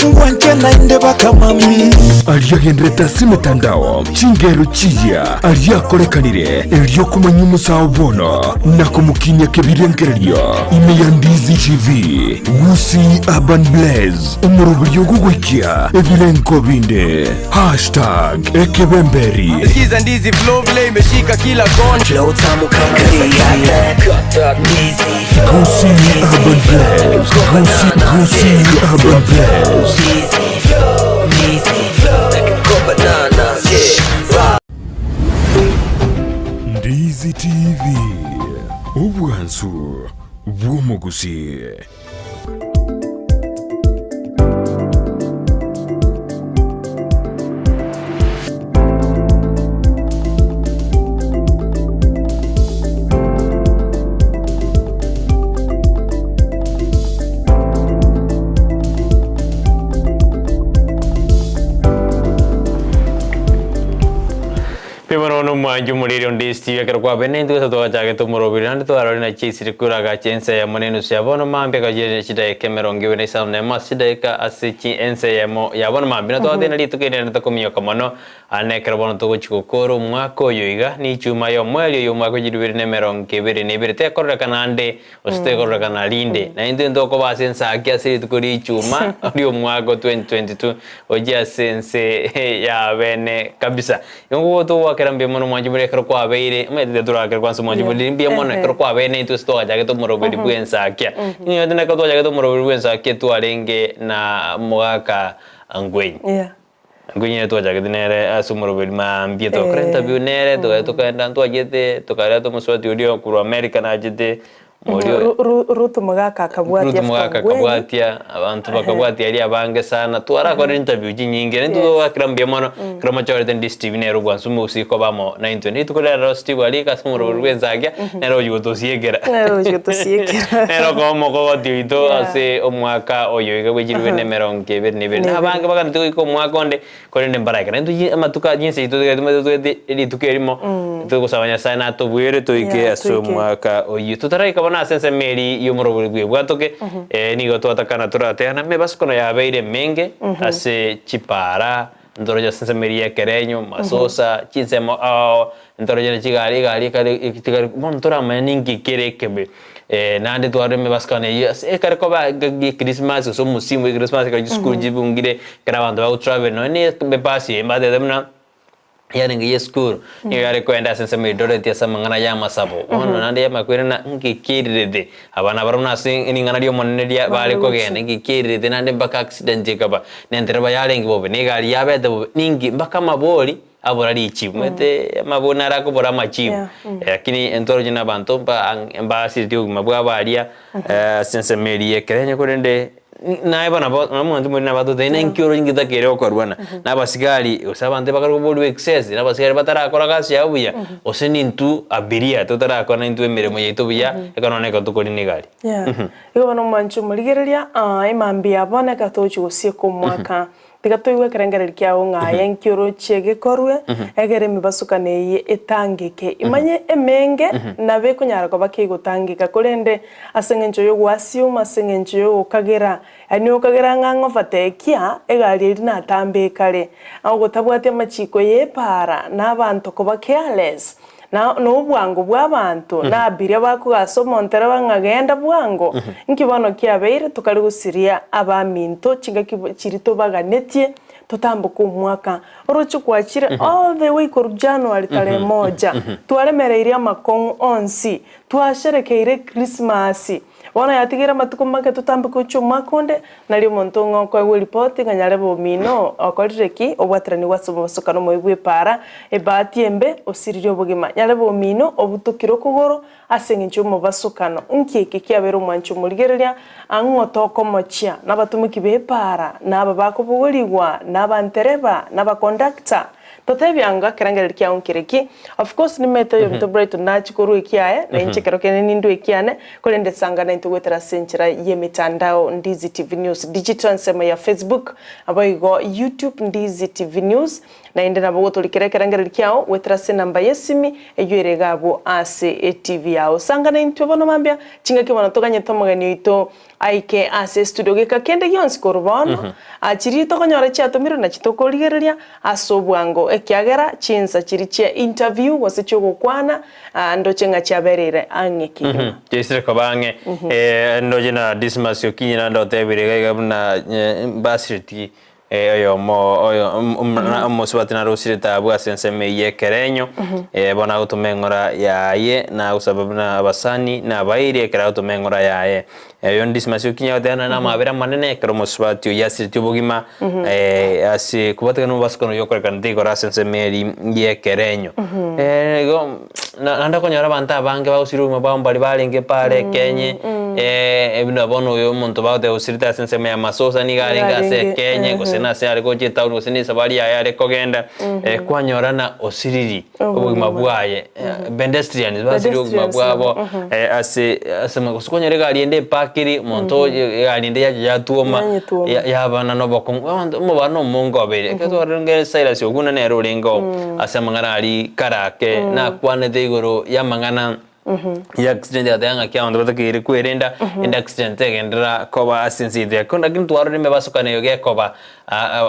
[SPEAKER 14] ngwanche naende baka mami
[SPEAKER 3] Aria agenderete ase emetandao, chingero chiya aria akorekanire erio komanya omosao bono na komokinia kebirengererio ime ya Ndizi TV, Gusii Urban Blaze, omoroberio ogogoikia ebirengo binde. Hashtag ekebemberi.
[SPEAKER 13] Sikiza ndizi flow vile imeshika kila kona Flow tamu kama ndizi
[SPEAKER 3] Gusii Urban Blaze. Gusii, Gusii Urban Blaze. Ndizi TV. Obwansu bw'omogusii.
[SPEAKER 1] Bono nomwanchi omoriri onde Steve ekero kwabene intwe gose twagachagete omoroberi naende twarorire naki chiaisire koragacha ense eyemo na enusu ya bono mambia ekachia chidaeka emerongo ebere na isano na emo ase chidaeka ase chi ense eyemo ya bono mambia. Na twagotebi na rituko eri naende tokominyoka mono aane ekero bono togochia gokora omwaka oyo iga nichuma ya omoerio ya omwaka o chilifu ibere na emerongo ebere na ebere tekororekana ande gose tekororekana rinde. Na intwe ntokoba ase ensaki ase rituko ria ichuma ria omwaka o 2022 gochia ase ense y'abene kabisa. Nigo togoakera mbuya mono mwanche buna ekero kwabeire, omanyete tiga torakere kwansa mwanche buna mbuya mono ekero kwabeire naintwe ase twagachagete omoroberi bw'ensakia. Ninyete na ekero twachagete omoroberi bw'ensakia twarenge na omogaka Angwenyi.
[SPEAKER 2] Yeah.
[SPEAKER 1] Angwenyi nere twachagete nere ase omoroberi maambia togakora interview nere, togachia tokaenda ntwachiete tokareta omosubati oria korwa America nachete Moria oyo.
[SPEAKER 2] Ruth Mogaka akabwatia
[SPEAKER 1] Ruth Mogaka
[SPEAKER 2] after Ngwenyi.
[SPEAKER 1] akabwatia, abanto bakabwatia aria abange sana, twarakora interview chinyinge, naintwe
[SPEAKER 2] Yes.
[SPEAKER 1] togakera mbuya mono, ekero mochorete ndi Steve nere obwansu mogusii koba amo naintwe. Rituko riria rero Steve arike ase omorobori bwa ensakia, nere ochi gotosiekera.
[SPEAKER 2] Nere ochi gotosiekera.
[SPEAKER 1] Nere okoba omokogoti oito
[SPEAKER 2] Yeah.
[SPEAKER 1] ase omwaka oyo iga bwe chilifu na emerongo ebere na ebere. Na abange baganeti goika omwaka onde, Korende mbaraika naintwe chi amatuko aya chinsa echi totigaete omanyete totagete rituko erimo, togosaba Nyasaye natobwere toike
[SPEAKER 2] Yeah,
[SPEAKER 1] ase
[SPEAKER 2] toike.
[SPEAKER 1] omwaka oyio. Totaraika bono ase ensemo eria ya omorobori bwebwatoke, nigo twatakana torateana emebasukono yabeire emenge ase chipaara, ntoroche ase ensemo eria ya ekerenyo, masosa, chinsemo ao. Ntoroche ne chigari, egari ekare tigari bono toramanya ninki kere ekebe. Naende twarora emebasukano eyio ase ekare koba engaki ya echristmas gose omosimu bwa echristmas ekero chisukuru chibungire, ekero abanto bago travel nonye na ebasi eye mbatebete buna yarenge ya esukuru, nigo yare koenda ase ensemo ya Eldoret ase amang'ana ya amasabo. Bono naende yamanya koirana nki kierirete, aba nabarabwo nase ring'ana ri'Omonene ria bare kogenda, nki kierirete naende mpaka accident ekaba, na entereba yarenge bobe, na egari yabete bobe, ninki mpaka amabori abora richibu, omanyete amabori naro akobora amachibu, lakini intoroche na abanto mba ang' mbasireti obogima bwabo aria ase ensemo eria y'ekerenyo korende naye bono nabo omonto more nabatotebia na inki oroche ngetakere okorwana na abasigari gose abanto bakare koborwa excess na abasigari batarakora gasi yabo buya, gose nintwe abiria totarakora intwe emeremo yaito buya ekero nonye ekero tokorina egari.
[SPEAKER 2] Yeah. Igo bono omwanchi omorigereria, emambia bono ekero togochia gosieka omwaka, Tiga toigwe ekerengererio kiao ng'a aye nki orochie gekorwe, egere emebasukano eye etangeke. Imanye emenge nabo ekonyara koba kegotangeka, korende ase engencho y'ogoasioma, ase engencho y'ogokagera, yaani okagera ng'a ng'ofa tekia, egari eria natambe ekare, ogotabwatia amachiko y'epaara, na abanto koba careless, Na nobwango bw'abanto, na abiria bakogasa omontereba ng'a genda bwango, inki bono kiabeire tokare gosiria abaminto chingaki chiria tobaganetie totamboke omwaka oroche kwachire all the way korwa January tarehe moja, twaremereirie amakong'u onsi, twasherekeire Christmas, Bono yatigaire amatuko make totambe gochia omwaka onde, nario omonto ng'a okoegwa eripoti ng'a nyarebe omino okorire ki, obwataranigwe ase omobasokano omobe bw'epaara, ebahati embe, osiririe obogima. Nyarebe omino obutokire okogoro ase engencho y'omobasokano. Nki eke kiabeire omwanchi omorigereria? Ang'o tokomochia? Nabatomeki b'epaara, na aba bakobogorigwa, na abantereba, na abakondakta? Totebia anga ekerengererio kiao nkere ki? Of course nimete oyomito Brighton nachie korwa ekiaye, na inche ekero kende nindue ekiane, korende sangana intwe goetera ase enchera y'emitandao Ndizi TV News Digital ensemo ya Facebook, naboigo YouTube Ndizi TV News, naende nabo ogotorikera ekerengererio kiao goetera ase enamba y'esimi eyio ere iga abwo ase etv yao. Sangana intwe bono mambia chingaki bono toganyete omogeni oito Aike ase estudio geka kende gionsi korwa bono, chiria tokonyora chiatomirwe nachi tokorigereria ase obwango, ekiagera chinsa chiria chia interview gose chi'ogokwana ndoche ng'a chiabereire ang'e kegima.
[SPEAKER 1] Chiaisire koba ang'e. Ndoche na Dismas Okinyi naende otebire iga iga buna mbasireti Oyomo oyo omosubati narosire taabu ase ensemo eyio y'ekerenyo, bono agotoma eng'ora yaye, na agosaba buna abasani na abairi ekero agotoma eng'ora yaye. Oyo Dismas okinya agoteba nare namabera amanene ekero omosubati oyio asiretie obogima ase kobwatekana nomobasukano oyio okorekanete igoro ase ensemo eria y'ekerenyo. Igo naende okonyora abanto abange bagosira obogima bwabo mbaria barenge pare ekenye, buna bono oyo omonto bagoteba osirete ase ensemo ya masosa nigo arenge ase ekenye, gose nase are gocha etown gose na esabari yaye are kogenda, kwanyora ng'a osiriri obogima bwaye, pedestrians basirire obogima bwabo ase ase gose kwanyora egari ende epakiri, omonto oyo egari ende yacha yatwoma, yabana na obokong'u, abanto omobaro omonge obeire. Ekero twarenge Silas Oguna nere orenge oo. Ase amang'ana aria karake nakwanete igoro y'amang'ana ya accident agateba ng'aki abanto batakeire kwerenda ende accident tegenderera koba ase ense yaito ya Kenya lakini twarora emebasokano eyo gekoba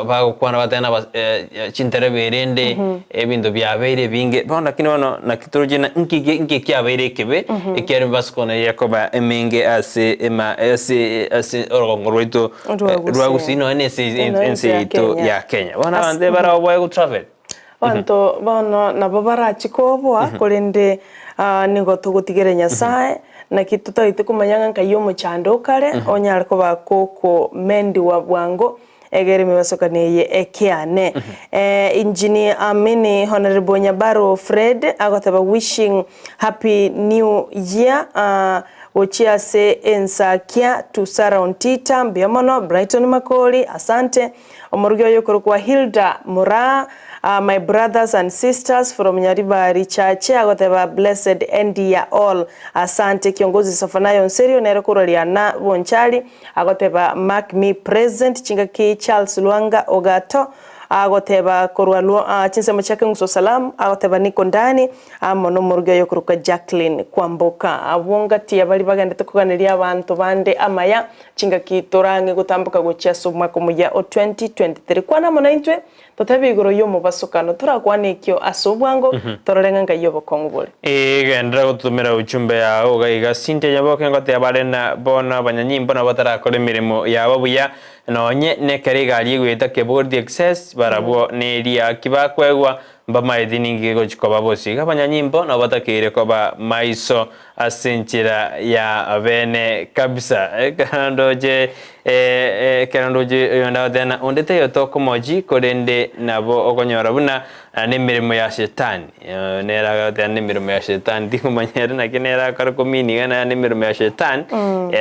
[SPEAKER 1] bagokwana bateba na chintereba erende ebinto biabeire ebinge bono lakini bono naki toroche na nki nki kiabeire ekebe ekiagera emebasokano eye ekoba emenge ase ema ase ase orogongo rwaito rwa Gusii nonya na ase ense yaito ya Kenya. Bono abanto ebaraoboe gotravel.
[SPEAKER 2] Abanto bono nabo barachie koboa, korende nigo togotigera Nyasae, naki totagete komanya ng'a nkai omochando okare onyare koba gokomendigwa bwango, egere emebasokano eye ekeane. Engineer Amini Honourable Nyabaro Fred agoteba wishing happy new year gochia ase ensakia to Sarah Ontita, mbuya mono, Brighton Makori, asante. Omorugi oye okorokwa Hilda Moraa, My brothers and sisters from Nyaribari Chache agoteba blessed end year all. Asante Kiongozi Sofanayo Nserio nere korwa Riana Bonchari agoteba mark me present chingaki Charles Lwanga Ogato. Agoteba korwa lwo chinsemo chia Keng'uso Salaam, agoteba Niko Ndani amo nomorugi oye okorokwa Jacqueline Kwamboka. Abwo ngati ya baria bagendete koganeria abanto bande amaya chingaki torang'e gotamboka gochia ase omwaka omoyia o 2023. Kwana amo naintwe totebe igoro y'omobasokano torakwane ekio ase obwango torore ng'a ngai obokong'u bore.
[SPEAKER 1] Ee, genderera gototomera uchumbe yao iga iga. Cynthia Nyaboke ngoteba are na bono abanyanyimbo nabo batarakora emeremo yabo buya Nonye nekero egari egoeta kebori excess, barabwo neriaki bakoegwa, mbamaeti ninki kegochi koba bosio. Iga abanyanyimbo nabo batakeire koba maiso ase enchera ya bene kabisa. Ekero ndoche ekero ndoche oyonde agoteba ng'a onde taiyo tokomochi korende nabo okonyora buna nemeremo ya shetani. Nere agoteba nemeremo ya shetani tingomanya ere naki nere akore komini iga naye nemeremo ya shetani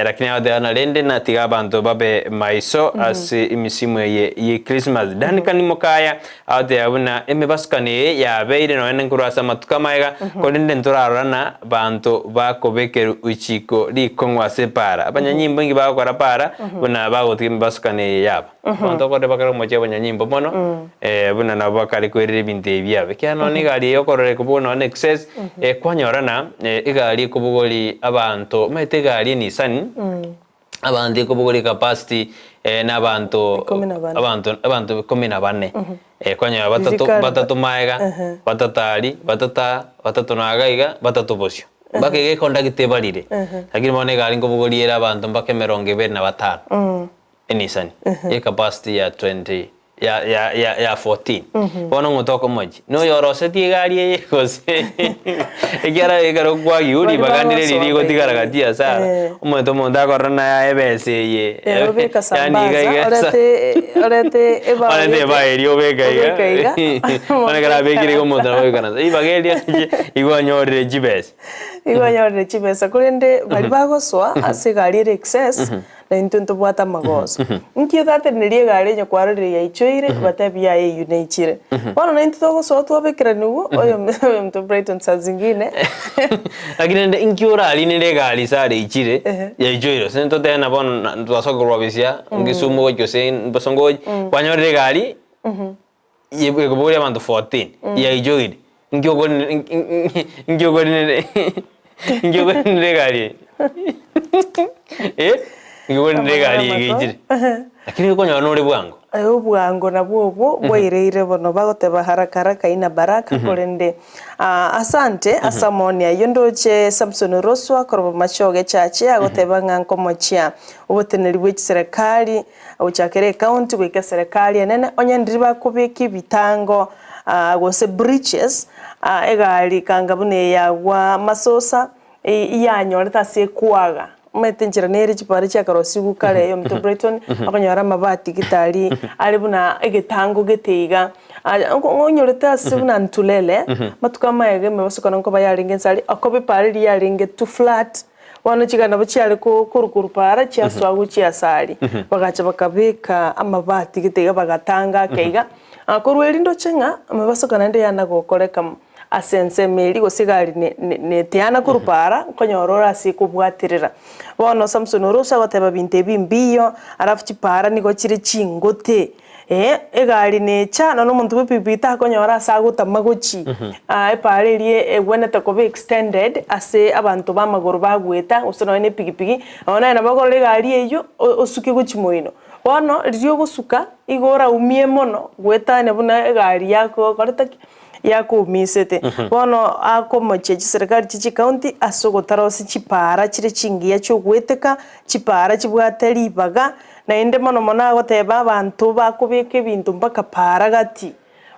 [SPEAKER 1] lakini agoteba na rende natiga abanto babe maiso ase emisimu eye ye Christmas. Duncan Mokaya agoteba buna emebasukano eye yabeire nonya nkorwa ase amatuko amaega korende ntorarora na banto bakobekerwa uchiko rikong'u ase para. Abanyanyimbo inki bagokora para buna bagotiga emebasukano eye yaba. Abanto okore bakare omochie abanyanyimbo mono, buna nabo bakare kwerera ebinto ebi biabo. Ekiagera nonya egari eye okorora ekobogwa nonya na excess, kwanyora na egari ekobogori abanto, omanyete egari enisani, abanto ekobogori ecapacity na abanto
[SPEAKER 2] Ikomi na bane.
[SPEAKER 1] abanto abanto ikomi na bane. Kwanyora batato
[SPEAKER 2] Ririkari
[SPEAKER 1] batato maega, batato aria, batato aa, batato na iga iga, batato bosio. Mpaka iga ekondagita ebarire. Lakini bono egari nkobogoria ere abanto mpaka emerongo ebere na batano. Enisani ye capacity ya 20 ya ya ya ya 14 bono ng'o tokomochia noyo orosetie egari eye gose ekiagera ekero kwagiwa
[SPEAKER 2] Bari
[SPEAKER 1] ribaga ndire riria
[SPEAKER 2] bagosoa
[SPEAKER 1] rigotigara
[SPEAKER 2] baigure.
[SPEAKER 1] gati ase ara
[SPEAKER 2] Eh.
[SPEAKER 1] omonto omonto akorora naye aye ebesa eye
[SPEAKER 2] Eh, obeka
[SPEAKER 1] yaani iga
[SPEAKER 2] sambaza
[SPEAKER 1] iga esa
[SPEAKER 2] orete orete ebao
[SPEAKER 1] orente
[SPEAKER 2] gete
[SPEAKER 1] ebao eria obeka iga
[SPEAKER 2] obeka iga
[SPEAKER 1] bono ekero
[SPEAKER 2] omonto
[SPEAKER 1] abekire iga omonto
[SPEAKER 2] aikaransa.
[SPEAKER 1] nabo agoikaransa ribaga eria igo anyorire chibesa.
[SPEAKER 2] Igo anyorire chibesa korende baria bagosoa ase egari ere excess Na intwe ntobwate amagoso. Nki otatenenerie egari onye kwarorire yaichoire, batebi yaya eyio neichire. Bono naintwe togosoa twabekeranigwa, oyo oyominto Brighton saa zingine.
[SPEAKER 1] Lakini rende inki orarinere egari ase are eichire, yaichoire, gose ntotebe na bono na twasoka korwa Busia, Kisumu gochia gose Bosongo gochia, kwanyorire egari, ekobogoria abanto 14, yaichoire, inki okorinera inki okorinera inki okorinera egari eye eh, inki okorinera egari eye egechire, lakini okonyora nore bwango.
[SPEAKER 2] Obwango nabwo obwo bwaireire bono bagoteba haraka haraka haina baraka korende asante ase amaoni ayio ndoche Samson Roswa korwa Bomachoge Church agoteba ng'a nkomochia oboteneri bwe chiserekari Gochakera ecounty goika eserekari enene, onye ndiri bakobeka ebitango gose bridges, egari kanga buna eye yagwa masosa, iyanyorete ase ekwaga. Omanyete enchera nere chipara chiakarosiwu kare oyominto Brighton, okonyora amabati gete aria are buna egetango gete iga. Onyorete ase buna Ntulele, amatuko amaega emebasokano nkoba yarenge inse aria, okoba epara eria yarenge too flat. Bono chigari nabo chiare korwa para chiasoa gochia ase aria, bagacha bakabeka amabati gete iga bagatanga ake iga. Korwa erio ndoche ng'a amabasoka naende yana gokoreka ase ensemo eria gose egari neteana korwa para nkonyora ore ase ekobwaterera. Bono Samson ore ase agoteba binto ebi mbiyo, alafu chipara nigo chire chingote. Ee, egari necha, nonya omonto bw'epikipiki takonyora ase agotama gochia. Epaara eria egwenerete koba extended ase abanto b'amagoro bagoeta, gose nonya na epikipiki, nonya naye nabo okorora egari eywo osuke gochia moino. Bono riria ogosuka, igo oraumie mono goetania buna egari yakokorete ki? Yakoumisete. Bono akomochia chiserikari chie chicounty ase ogotarosia chipaara chire chingiya chiogoeteka, chipaara chibwate ribaga, Naende mono mono agoteba abanto bakobeka ebinto mpaka paara gati.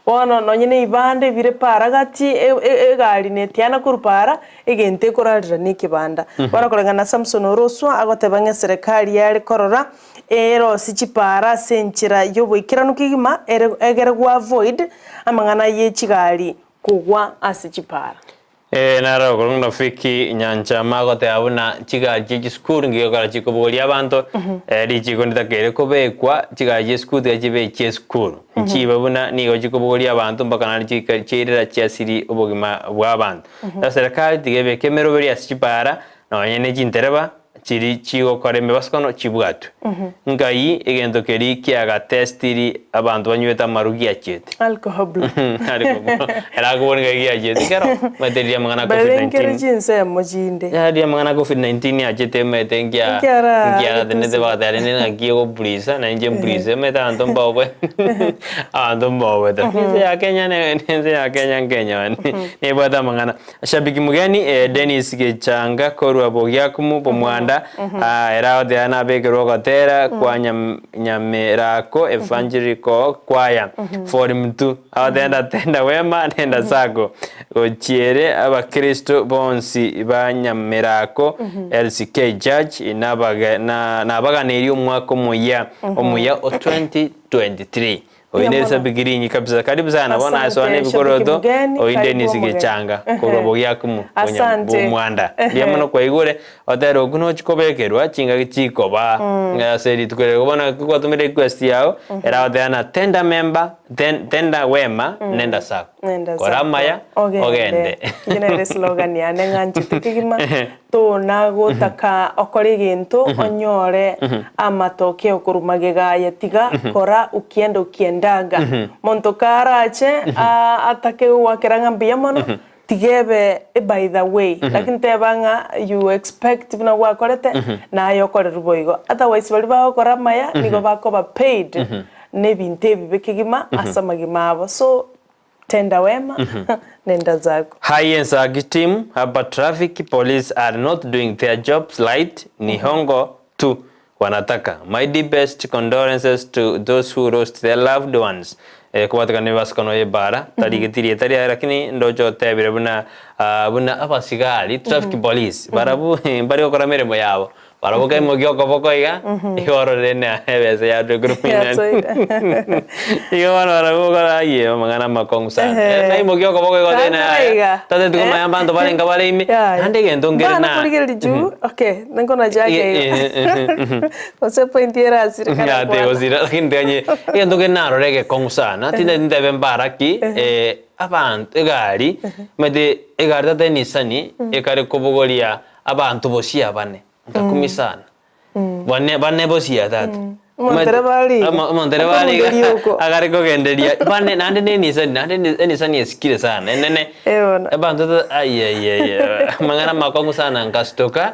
[SPEAKER 2] Bono nonye na ebibanda ebire paara gati, egari netiana korwa paara, egento ekorarera na ekebanda. Bono koreng'ana na Samson Oroswa agoteba ng'a eserekari yare korora erosie chipaara ase enchera y'oboikeranu kegima ere egere go avoid amang'ana ye chigari kogwa ase chipaara.
[SPEAKER 1] Ee, naro okorokwa ng'a Rafiki Nyanchama agoteba buna chigari chie chisukuru ngigokora chikobogoria abanto, richiko nditakeire kobekwa chigari chie esukuru tiga chibe echie esukuru. Nchibe buna nigo chikobogoria abanto mpaka naende chika chiairera chiasirie obogima bwa abanto. Sasa serikali tiga ebeke emeroberi ase chipara nonye ne chintereba. chiri chigokora emebasukano chibwatwe. Nkai egento keri kiagatestiri abanto banywete amaru giachiete.
[SPEAKER 2] Alcohol blue.
[SPEAKER 1] Ere akobori ngai giachiete kero omanyete riria amang'ana a
[SPEAKER 2] By the way nkere
[SPEAKER 1] COVID-19
[SPEAKER 2] chinsemo chinde.
[SPEAKER 1] Yaya riria amang'ana a COVID-19 achete omanyete nkia
[SPEAKER 2] Nkiara
[SPEAKER 1] nkiaratenete
[SPEAKER 2] getusi.
[SPEAKER 1] bagateba rende naki egopurisa na inche mpurise omanyete abanto mbaoboe abanto mbaoboete. Lakini ense ya Kenya ne ense ya Kenya nkenya nebwate amang'ana. Shabiki mugeni Dennis Gechanga korwa Bogiakumu Bomwanda ere agoteba nabekerwe ogotera kwa Nyamerako Evangelical Choir Volume 2 agoteba ndatenda wema nenda sacco gochiere abakristo bonsi ba Nyamerako LCK Church nabaganeirie omwaka omoyia omuya o 2023. Oyo
[SPEAKER 2] Mbuya
[SPEAKER 1] nere
[SPEAKER 2] mono.
[SPEAKER 1] Shabiki Rinyi kabisa. Karibu sana bono
[SPEAKER 2] Asante,
[SPEAKER 1] asoa
[SPEAKER 2] Shabiki
[SPEAKER 1] nebikoroto
[SPEAKER 2] mgeni,
[SPEAKER 1] oyo
[SPEAKER 2] karibu
[SPEAKER 1] Dennis
[SPEAKER 2] omogeni.
[SPEAKER 1] Gechanga korwa Bogiakumu bonya
[SPEAKER 2] Asante.
[SPEAKER 1] bomwanda. Mbuya mono kwaigure otera okwo nochi kobekerwa chingaki chikoba ase rituko eri bono ekero gwatomire request yao eragoteba na tenda member ten tenda wema nenda sako.
[SPEAKER 2] Nenda
[SPEAKER 1] Kora
[SPEAKER 2] zako.
[SPEAKER 1] amaya ogende.
[SPEAKER 2] Eyio nere slogan yane ng'anchete kegima, tona gotaka okore egento onyore amatokeo korwa magega aye tiga kora ukienda ukiendaga. Monto karache atake gogoakera ng'a mbuya mono, tiga ebe by the way, lakini teba ng'a you expect buna gwakorete naye okorerwe boigo. Otherwise baria bagokora amaya nigo bakoba paid na ebinto ebibe kegima ase amagima abo. So tenda wema nenda zako.
[SPEAKER 1] Hi Ensagi team, hapa traffic police are not doing their jobs right, ni hongo tu wanataka. My deepest condolences to those who lost their loved ones. Eh, kobwatekana nebibasukano y'ebara tarigeti rieta riaye lakini ndoche otebire buna ah, buna abasigari traffic police barabwo mbari gokora emeremo yabo Barabwo kaimokia okoboko iga, igo orore ne ebesa yatwekire omoinani. Igo bono barabwo okora ayie amang'ana amakong'u sana.
[SPEAKER 2] Ehe.
[SPEAKER 1] Naimokia okoboko igo otebe
[SPEAKER 2] Kakora
[SPEAKER 1] yaya,
[SPEAKER 2] iga.
[SPEAKER 1] tateti komanya abanto barenge bare ime, naende egento nkere
[SPEAKER 2] Mbana
[SPEAKER 1] na
[SPEAKER 2] korigereria juu, okay, nigo nachake iga. Gose point erasire kare
[SPEAKER 1] Yate
[SPEAKER 2] kwana.
[SPEAKER 1] gosira, lakini tiganye, egento kere narora egekong'u sana, tindeti ntebe mbara ki, abanto egari, omanyete egari tata enisani, ekare kobogoria Abanto bosia bane, nkakumia sana. Bane bane bosia tata.
[SPEAKER 2] Omontereba are iga.
[SPEAKER 1] Omontereba are iga.
[SPEAKER 2] Akomogeria oko.
[SPEAKER 1] Agare kogenderia bane naende ne enisani naende eni- enisani esikire sana enene.
[SPEAKER 2] Eh bono.
[SPEAKER 1] Abanto ta ai ai ai amang'ana amakong'u sana nkastoka,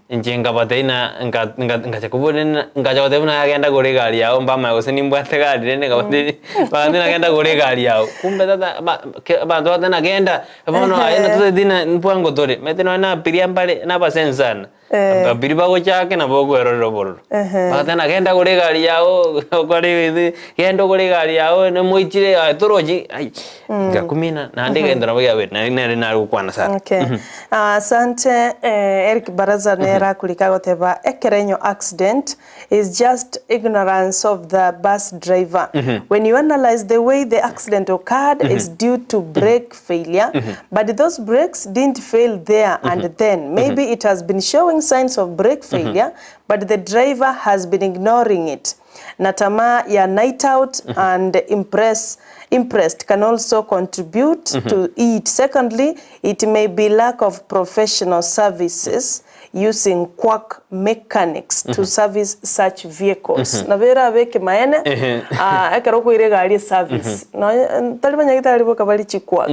[SPEAKER 1] inche nkabatebia na nka nka nkacha kobua na nkacha goteba buna nagenda kogora egari yao mbamanye gose nimbwate egari rende nkabatebia bagantebia nagenda kogora egari yao. Kumbe tata ba ke abanto bagoteba nagenda. Bono aye natotebeti ng'a mbwango tore, omanyete nonye na abiria mbare nabasensi sana,
[SPEAKER 2] Eh.
[SPEAKER 1] abiria bagochake nabo okwerorera obororo.
[SPEAKER 2] Ehe.
[SPEAKER 1] Bagateba ng'a genda gore egari yago okore gete, genda ogore egari yago namoichire aye torochi ai, ngakumina naende egento nabo kiabeire nari nere nare gokwana sana.
[SPEAKER 2] Okay. Ah, Asante eh, Eric Baraza nere akorika agoteba ekerenyo accident is just ignorance of the bus driver. When you analyze the way the accident occurred is due to brake failure, but those brakes didn't fail there and then. Maybe it has been showing signs of brake failure, but the driver has been ignoring it. Na tamaa ya night out and impress impressed can also contribute to it. Secondly, it may be lack of professional services using quack mechanics to service such vehicles. Nabo erabe ekemaene, ah, ekero okoira egari eservice, nonye tari banyagitari boka bare chiquack,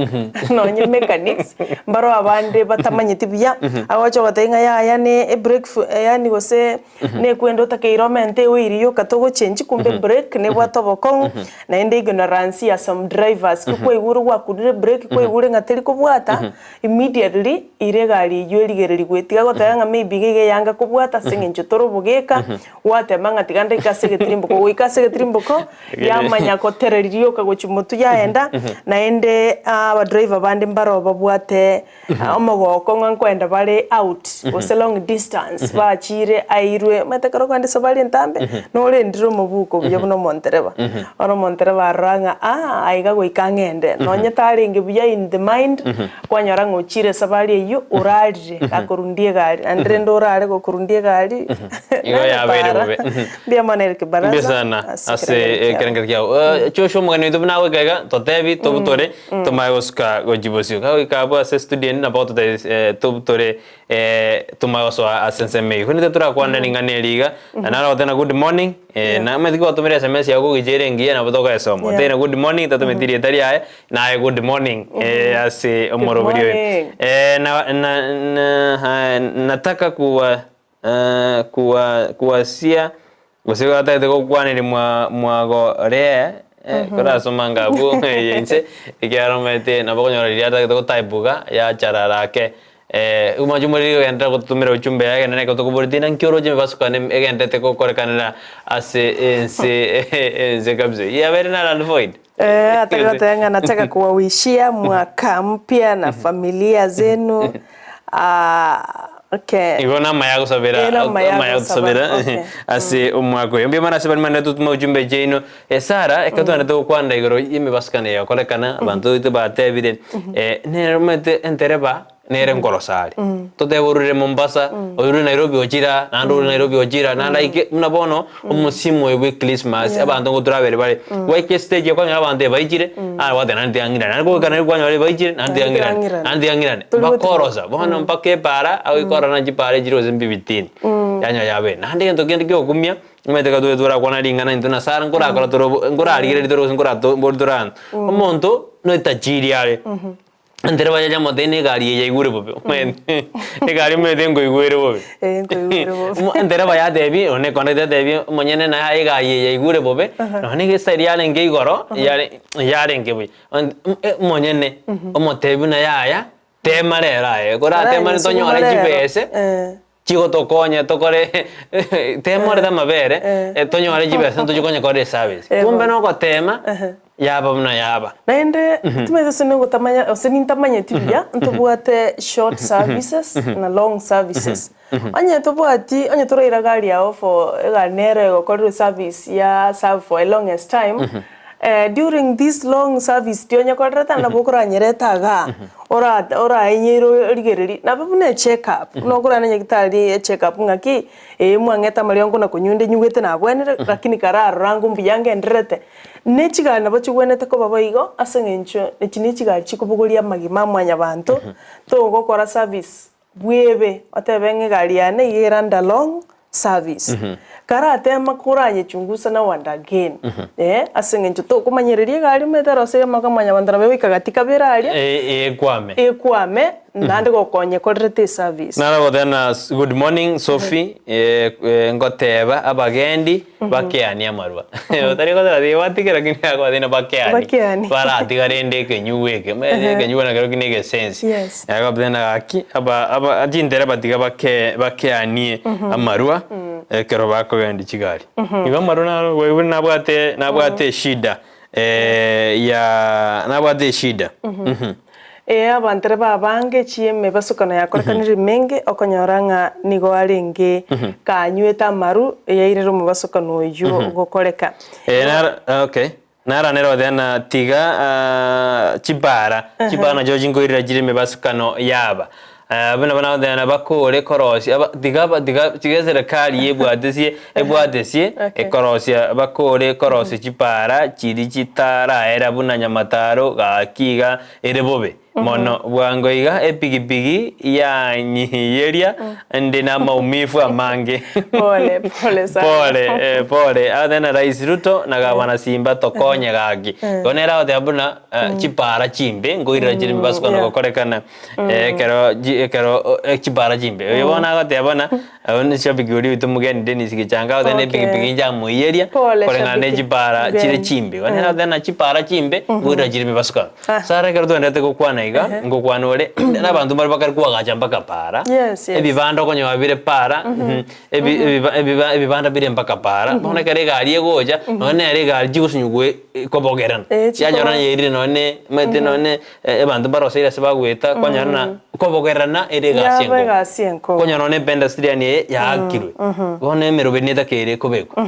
[SPEAKER 2] nonye mechanics, mbaro abande batamanyeti buya, agocha gotebia ng'a yaya ne ebrake fu yaani gose nekwenda otakeire omente eoil yoka togochengi kumbe brake nebwate obokong'u, naende ignorance ya some drivers, ki kwaigure gwakunire brake kwaigure ng'a teri kobwata, Immediately ira egari eyio erigererigwe, tiga goteba ng'a maybe iga iga eyanga kobwata ase eng'encho tore obogeka, gwatema ng'a tiga ndaike ase egetirimboko, goika ase egetirimboko, yamanya kotereri rioka gochia motwe yaenda, naende abadriver bande mbaro babwate omogoko ng'a nkoenda bare out, gose long distance, bachire airwe, omanyete ekero okoenda esabari entambe, norendire omobuko buya buna omontereba, bono omontereba arora ng'a aah. ng'a aiga goika ng'ende. Nonye tarenge buya in the mind, kwanyora ng'a ochire esabari eyio orarire gakorundia egari, naende rende orare gokorundia egari
[SPEAKER 1] Igo yabeire bobe.
[SPEAKER 2] Mbuya mono Eric
[SPEAKER 1] Baraza
[SPEAKER 2] Mbuya
[SPEAKER 1] sana
[SPEAKER 2] ase
[SPEAKER 1] ase
[SPEAKER 2] ekerengerio kiao.
[SPEAKER 1] ekerengerio kiao. Eh, Joshua omogeni oito buna agoika iga, totebi tobutore tomae gosuka gochia bosio. Kagoika abwo ase estudio ende nabo ogototebi eh, tobutore eh, tomae gosoa ase ensemo eyio. Korende torakwane ring'ana eri iga, na naro ogoteba good morning, eh, namanyete ki gwatomire sms yago gocha ere engiya nabo tokoyesoma.
[SPEAKER 2] Yeah.
[SPEAKER 1] Otebire good morning tatometi rieta riaye, naye good morning eh, ase omoroberi oyo.
[SPEAKER 2] morning.
[SPEAKER 1] Eh, na, na, na, ha, nataka kuwa kuwa kuwasia gose gatagete gokwaneria mwa mwagoree korasoma anga abwo eye inche ekiagera omanyete nabo okonyora riria atagete gotype iga yacharara ake omochie omoriri ogenderera gototomera ujumbe yaye egende neke tokoboretie naki oroche emebasukano egenderete gokorekanera ase ense ense kabisa yabeire null and void.
[SPEAKER 2] Eh, atari goteba ng'a nataka kuwawishia mwaka mpya na familia zenu ah, okay.
[SPEAKER 1] Igo namaya gosabera
[SPEAKER 2] Eh, namaya
[SPEAKER 1] amaya
[SPEAKER 2] gosaba,
[SPEAKER 1] gosabera
[SPEAKER 2] okay.
[SPEAKER 1] ase omwaka oyo. Mbuya mono ase baria mande totome ujumbe chiaino. Esara ekero twaendete gokwana igoro y'emebasukano eye gokorekana abanto baito batebire nere omanyete entereba nere nkorosa are. Totebe orure Mombasa, orure Nairobi ochire aa, naende orure Nairobi ochire aa, naende aike buna bono omosimu oyo bwe Christmas
[SPEAKER 2] Yeah.
[SPEAKER 1] abanto ngoturabere bare, gwaika estage okonyora abanto ebaichire, aa gwateba naende tiang'irane, naende goika naende kwanyora ebaichire naende tiang'irane,
[SPEAKER 2] Tiang'irane.
[SPEAKER 1] naende tiang'irane,
[SPEAKER 2] Tori
[SPEAKER 1] mpaka
[SPEAKER 2] gotiga.
[SPEAKER 1] orosa, bono mpaka epaara agoika ororo na chipaara echire gose mbibitini, yanyora yabeire. Naende egento kende kia okumia, omanyete ekero tore torakwana ring'ana intwe na Sarah nkorakora tore obo nkorarigereria tore gose nkorato mbori tore abanto, omonto na etajiri are. Entereba yacha amotebia na egari eye yaigure bobe, omanyete egari omanyete nkoigwere bobe.
[SPEAKER 2] Eh, nkoigwere bobe.
[SPEAKER 1] Omo entereba yatebia one econductor yatebia omonyene naye egari eye yaigure bobe, nonye na egeseri yarenge igoro, yare yarenge buya. On- omonyene omotebia buna yaya, tema rero aye, koratema tonyore
[SPEAKER 2] Aranyesuguma rero.
[SPEAKER 1] chibese.
[SPEAKER 2] Eh.
[SPEAKER 1] Chigotokonya tokore tema orete amabere tonyore chibesa ntochie konya kore eservice.
[SPEAKER 2] Eh,
[SPEAKER 1] Kumbe
[SPEAKER 2] bono.
[SPEAKER 1] nogotema yaba buna yaba.
[SPEAKER 2] Naende timanyeti ase nogotamanya gose nintamanyeti buya ntobwate short services na long services. Onye tobwati onye toraira gari yago for egari nere egokorerwa eservice ya serve for a longest time During this long service tionyekorerete nabo okoranyerete igaa, ora oraenyeire origererie, nabo buna echeck up, buna okorana nyagetari echeck up ng'aki, eh mwang'ete amariongo na konywa inde nyigwete nabwenire, lakini kararora ango mbuya ngendererete. Ne chigari nabo chigwenerete koba boigo, ase eng'encho echi ne chigari chikobogoria amagima a mwanyabanto, togokora service Bwebe, otebe ng'a egari yane iga ere under long service. Karatema koranyechungusa now and again, eh, ase eng'encho tokomanyereria egari omanyete eroserie amaka mwanyabanto nabo egoika gati kabere aria,
[SPEAKER 1] Ekwame.
[SPEAKER 2] ekwame, naende gokonyekorerete eservice.
[SPEAKER 1] Naro goteba na good morning Sophie, eh, eh, ngoteba abagendi bakeanie amarwa. Otari goteba tiga batige lakini agotebi na bakeanie.
[SPEAKER 2] Bakeanie.
[SPEAKER 1] Baratiga rende ekenyugwa eke. Omanyete ekenyugwa nakero kine egesensi.
[SPEAKER 2] Yes.
[SPEAKER 1] Agoteba na gaki aba aba chintereba tiga bake bakeanie amarwa ekero bakogendia chigari. Igo amarwa naro buna nabwate nabwate eshida ya nabwate eshida.
[SPEAKER 2] Ee, abantereba abange chi'emebasokano yakorekanire emenge, okonyora ng'a nigo arenge kanywete amaru, yairire omobasokano oyio gokoreka.
[SPEAKER 1] Ee, naro okay. Naro nere ogoteba ng'a tiga ah, chibara, chibara nachio chinkoirera chire emebasukano yaba. Ah, buna bono agoteba ng'a bakore korosia aba tiga aba tiga tiga eserekari yebwatesie ebwatesie
[SPEAKER 2] Okay.
[SPEAKER 1] ekorosia bakore korosia chibara chiria chitaraera buna Nyamataro gaki iga ere bobe. Mono bwango iga epigipigi yanyiyeria inde namaumivu amange.
[SPEAKER 2] Pole, pole sana.
[SPEAKER 1] Pole, eh, pole. Agotebi na Rais Ruto na Gavana Simba tokonye gaki. Igo nere agoteba buna eh, chipara chimbe nkoirera chire mibasuko na
[SPEAKER 2] yeah.
[SPEAKER 1] gokorekana eh, ekero chi ekero eh, chipara chimbe. Oyo bono agoteba buna Oyio ne shabiki oria oito omogeni Dennis Gichanga agoteba ne
[SPEAKER 2] Okay.
[SPEAKER 1] epigipigi inche amoiyeria
[SPEAKER 2] Pole,
[SPEAKER 1] koreng'ana ne
[SPEAKER 2] shabiki.
[SPEAKER 1] chipara chire
[SPEAKER 2] Mgeni.
[SPEAKER 1] chimbe. Igo nere agoteba na chipara chimbe nkoirera chire mibasukano.
[SPEAKER 2] Ah.
[SPEAKER 1] Sara ekero twaenderete gokwana iga. iga, ngokwana ore, na abanto mbare bakare koagacha mpaka para,
[SPEAKER 2] Yes, yes.
[SPEAKER 1] ebibanda okonyora bire para, ebi- ebiba- ebiba- ebibanda bire mpaka para, bono ekero egari egocha, nonye nere egari chigosinywa kobogerana,
[SPEAKER 2] Eh, chikobo-
[SPEAKER 1] yanyora yairire nonye omanyete nonye abanto mbaroseire ase bagoeta, kwanyora ng'a kobogerana ere egasi
[SPEAKER 2] Yaba
[SPEAKER 1] enkong'u.
[SPEAKER 2] egasi enkong'u.
[SPEAKER 1] Kwanyora nonye epedestrian eye yaakirwe, bono emeroberi netakeire kobekwa.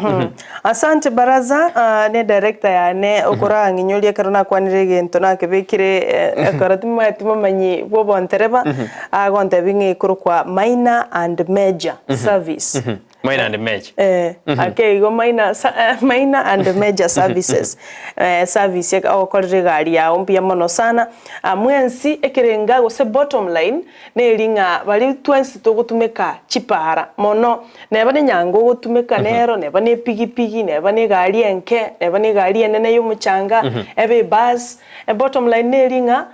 [SPEAKER 2] Asante Baraza, ah, ne director yane okorang'inyoria ekero nakwanire egento nakebekire eh, ekero timomanyeti momanyi bwa obontereba, agontebia ng'a ekorokwa minor and major service.
[SPEAKER 1] Minor and major.
[SPEAKER 2] Eh, ake igo minor, sa- eh, minor and major services eh, service eka- ogokorera egari yao mbuya mono sana. Ah, mwensi ekerenga gose bottom line neri ng'a baria twensi togotumeka chipara mono, neba nenyango ogotumeka nero, neba ne epigipigi, neba ne egari enke, neba ne egari enene ya omochanga, ebe ebus, ebottom line neri ng'a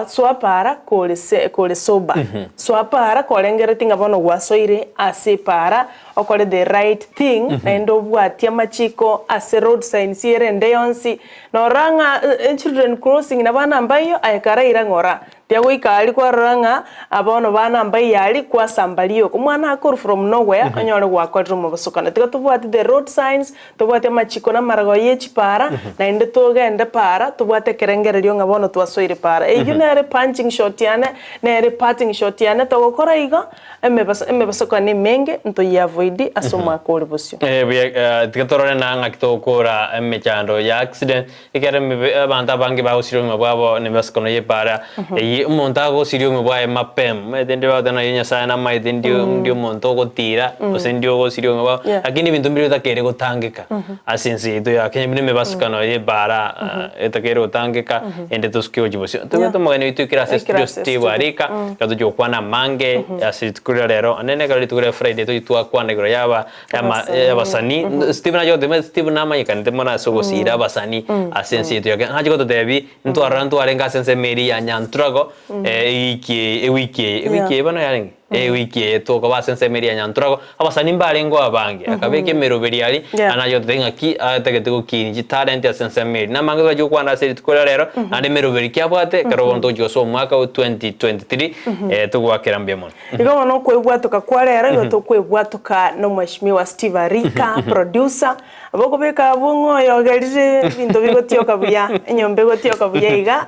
[SPEAKER 2] soa para kore se kore sober, soa para korengeretie ng'a bono gwasoire ase epara, okore the right thing, naende obwatie amachiko ase road signs ere ende yonsi, norora ng'a children crossing nabo nambaiywo aye karaira ng'ora. Tiagoika aria kwarora ng'a bono bana mbaiyo aria kwasamba rioka. Omwana akorwa from nowhere onyore gwakorire omobosokano. Tiga tobwate the road signs, tobwate amachiko na amarago ye chipara, naende togende para tobwate ekerengererio ng'a bono twasoire para. Eyio nere punching shot yane, nere parting shot yane togokora igo, emebaso emebasokano emenge ntoyiavoidi ase omwaka ore bosio.
[SPEAKER 1] Eh, buya, eh, tiga torore na ng'aki togokora emechando ya accident. Ekero emibe abanto abange bagosiria obogima bwabo nemebasukano y'epaara eyio, omonto agosiria obogima bwaye mapema, omanyete ndi bagoteba naye Nyasaye namaete ndi ndi omonto ogotira gose ndi ogosiria obogima bwabo,
[SPEAKER 2] Yeah.
[SPEAKER 1] lakini ebinto mbire bitakeire gotangeka ase ense yaito ya Kenya buna emebasukano y'epaara etakeire gotangeka ende tosuke gochia bosio. Tobwate omogeni oito ekero ase
[SPEAKER 2] Ekero
[SPEAKER 1] studio
[SPEAKER 2] ase
[SPEAKER 1] Steve
[SPEAKER 2] studio.
[SPEAKER 1] Arika, ekero tochia gokwana amange ase rituko ria rero, onye nekero rituko ria Friday tochia twakwana igoro yaba
[SPEAKER 2] Abasanii.
[SPEAKER 1] Abasanii, Stephen ache goteba Stephen namanyekanete mono ase ogosiira abasanii ase ense yaito ya Kenya. Ache gototebi ntwarora ntwarenge ase ensemo eria ya Nyanturago ewiki eye ewiki eye ewiki eye bono yarenge? Ewiki eye tokoba ase ensemo eria ya Nyanturago, abasanii mbarengeo abange, akabeka emeroberi aria,
[SPEAKER 2] Yeah.
[SPEAKER 1] naende ache gototebia ng'aki atagete gokinia chitalent ase ensemo eria. Namange torache gokwana ase rituko ria rero, naende emeroberi ki abwate ekero bono togochia gosoa omwaka o 2023, togoakera mbuya mono.
[SPEAKER 2] Igo bono okwebwatoka kwa rero igo tokwebwatoka nomweshimiwa Steve Arika, producer, abokobeka abwo ng'a oyo ogerire ebinto bigotioka buya, enyomba egotioka buya iga.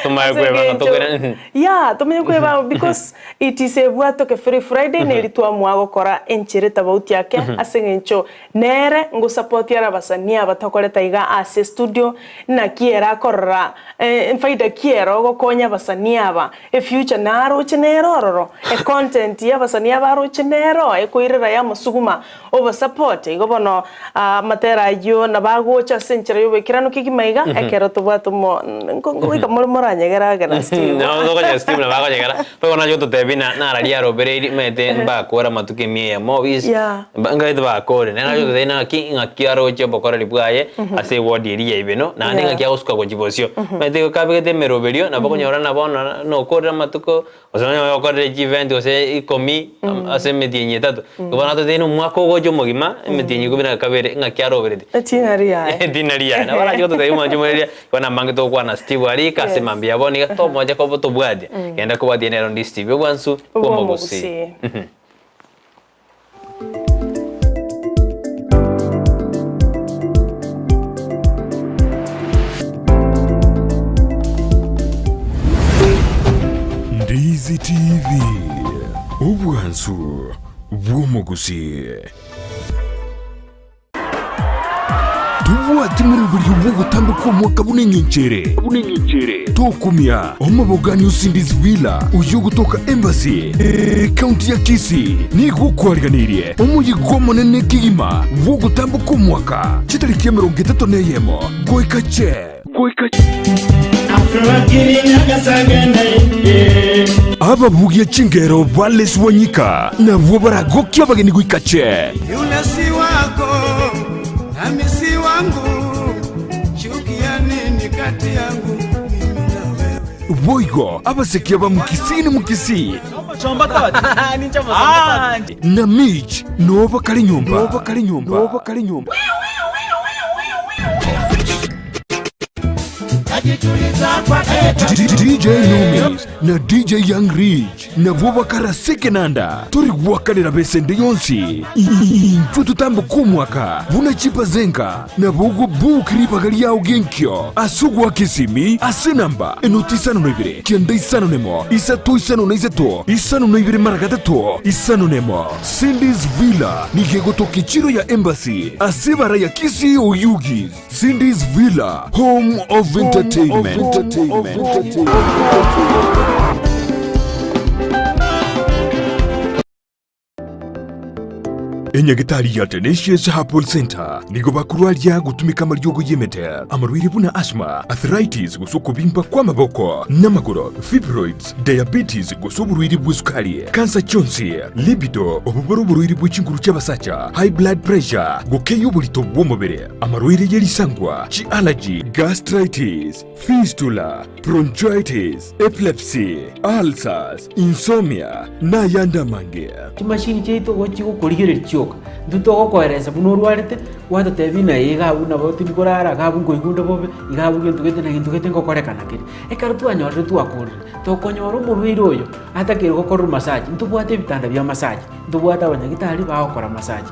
[SPEAKER 1] Tomanye
[SPEAKER 2] Ase
[SPEAKER 1] kwebanga
[SPEAKER 2] eng'encho
[SPEAKER 1] tokore
[SPEAKER 2] yeah, tomenye kwebanga because it is ebwatoke free Friday neri twamua gokora enchera etabauti ake ase eng'encho Nere ngosapoti are abasani aba tokoreta iga ase estudio, naki ere akorora efaida ki ere ogokonya abasani aba, efuture naroche nere ororo, econtent ya abasani aba aroche nero ekoirera yamosuguma obasapote. Igo bono amatera ayio nabo agocha ase enchera yoboikeranu kegima iga, ekero tobwate omo goika more moranyegere age na Steve.
[SPEAKER 1] Nabo tokonyora Steve nabo akonyegera, boigo nache gototebia na nararia arobereiri omanyete mbakore amatuko emia eyemo obisi.
[SPEAKER 2] Yeah.
[SPEAKER 1] Mbangaete bakore, nere ache gototebia ng'aki ng'aki aroche obokoreri bwaye ase eward eria ya Ibeno, naende
[SPEAKER 2] Yeah.
[SPEAKER 1] ng'aki agosuka gochia bosio. Omanyete igo kabegete emeroberio, nabo okonyora ng'a bono nokorire amatuko, gose onye okorire chievent gose ikomi ase emetienyi etato, igo bono atotebie na omwaka ogocha omogima, emetienyi ikomi na kabere ng'aki arobereti.
[SPEAKER 2] Etina riaye.
[SPEAKER 1] Etina riaye. Nabo arache gototebia omwanchi omoreria, bono amange togokwana Steve Arika ase
[SPEAKER 2] Yes.
[SPEAKER 1] mambia ya bono iga tomoche koba tobwatia, genda kobwatia nere onde Steve obwansu bwa omogusii.
[SPEAKER 2] Bw'omogusii.
[SPEAKER 3] Ndizi TV, obwansu bw'omogusii. Tobwati moroberio bw'ogotambe kw'omwaka buna eng'encho ere. Tokumia omobogani o Cindy's Villa oyio ogotoka Embassy, ekaunti ya Kisii, nigo okwariganeirie omoyega omonene kegima bw'ogotamboka omwaka chitariki 31 goika che. Ababugia chingero ba Les Wanyika nabwo baragokie abageni goika che.
[SPEAKER 14] Yule si wako nami si wangu, chuki ya nini kati yangu mimi na wewe?
[SPEAKER 3] Boigo abasekia ba Mukisii ni Mukisii na Mitch nobo bakare nyomba. Nobo bakare nyomba. Nobo bakare nyomba. DJ Nomis na DJ Young Rich nabwo bakarase ekenanda tori gwakanera besende yonsi intwe totamboke omwaka buna chipazenga nabo ogobook ribaga riao genkio ase ogoaka esimi ase enamba enoti isano na ibere kianda isano nemo isato isano na isato isano na ibere mara gatato isano nemo Cindy's Villa nigo egotoka echiro ya Embassy ase ebara ya Kisii Oyugis. Cindy's Villa, home of entertainment. Enyagitari ya Tenacious Herbal Center nigo bakorwaria gotumeka amariogo y'emete, amarwaire buna asthma, arthritis gose okobimba kw'amaboko n'amagoro, fibroids, diabetes gose oborwaire bw'esukari, kansa chionsi, libido, obo bore oborwaire bwe chinguru chi'abasacha, high blood pressure, gokeyia oborito bw'omobere, amarwaire ye risangwa, chi'allergy, gastritis, fistula, bronchitis, epilepsy, ulcers, insomnia, na ayande amange.
[SPEAKER 15] Chimashini chiaito igo chigokorigereria chioka, intwe togokoeresa buna orwarete, gwatotebia ng'a iga abwo nabo tindi korara, iga abwo nkoigwa onde bobe, iga abwo gento gete na gento gete ngokorekana kere. Ekero twanyorire twakorire, tokonyora omorwaire oyo atakeire gokorerwa massage, ntobwate ebitanda bia massage, ntobwate abanyagitari bagokora massage.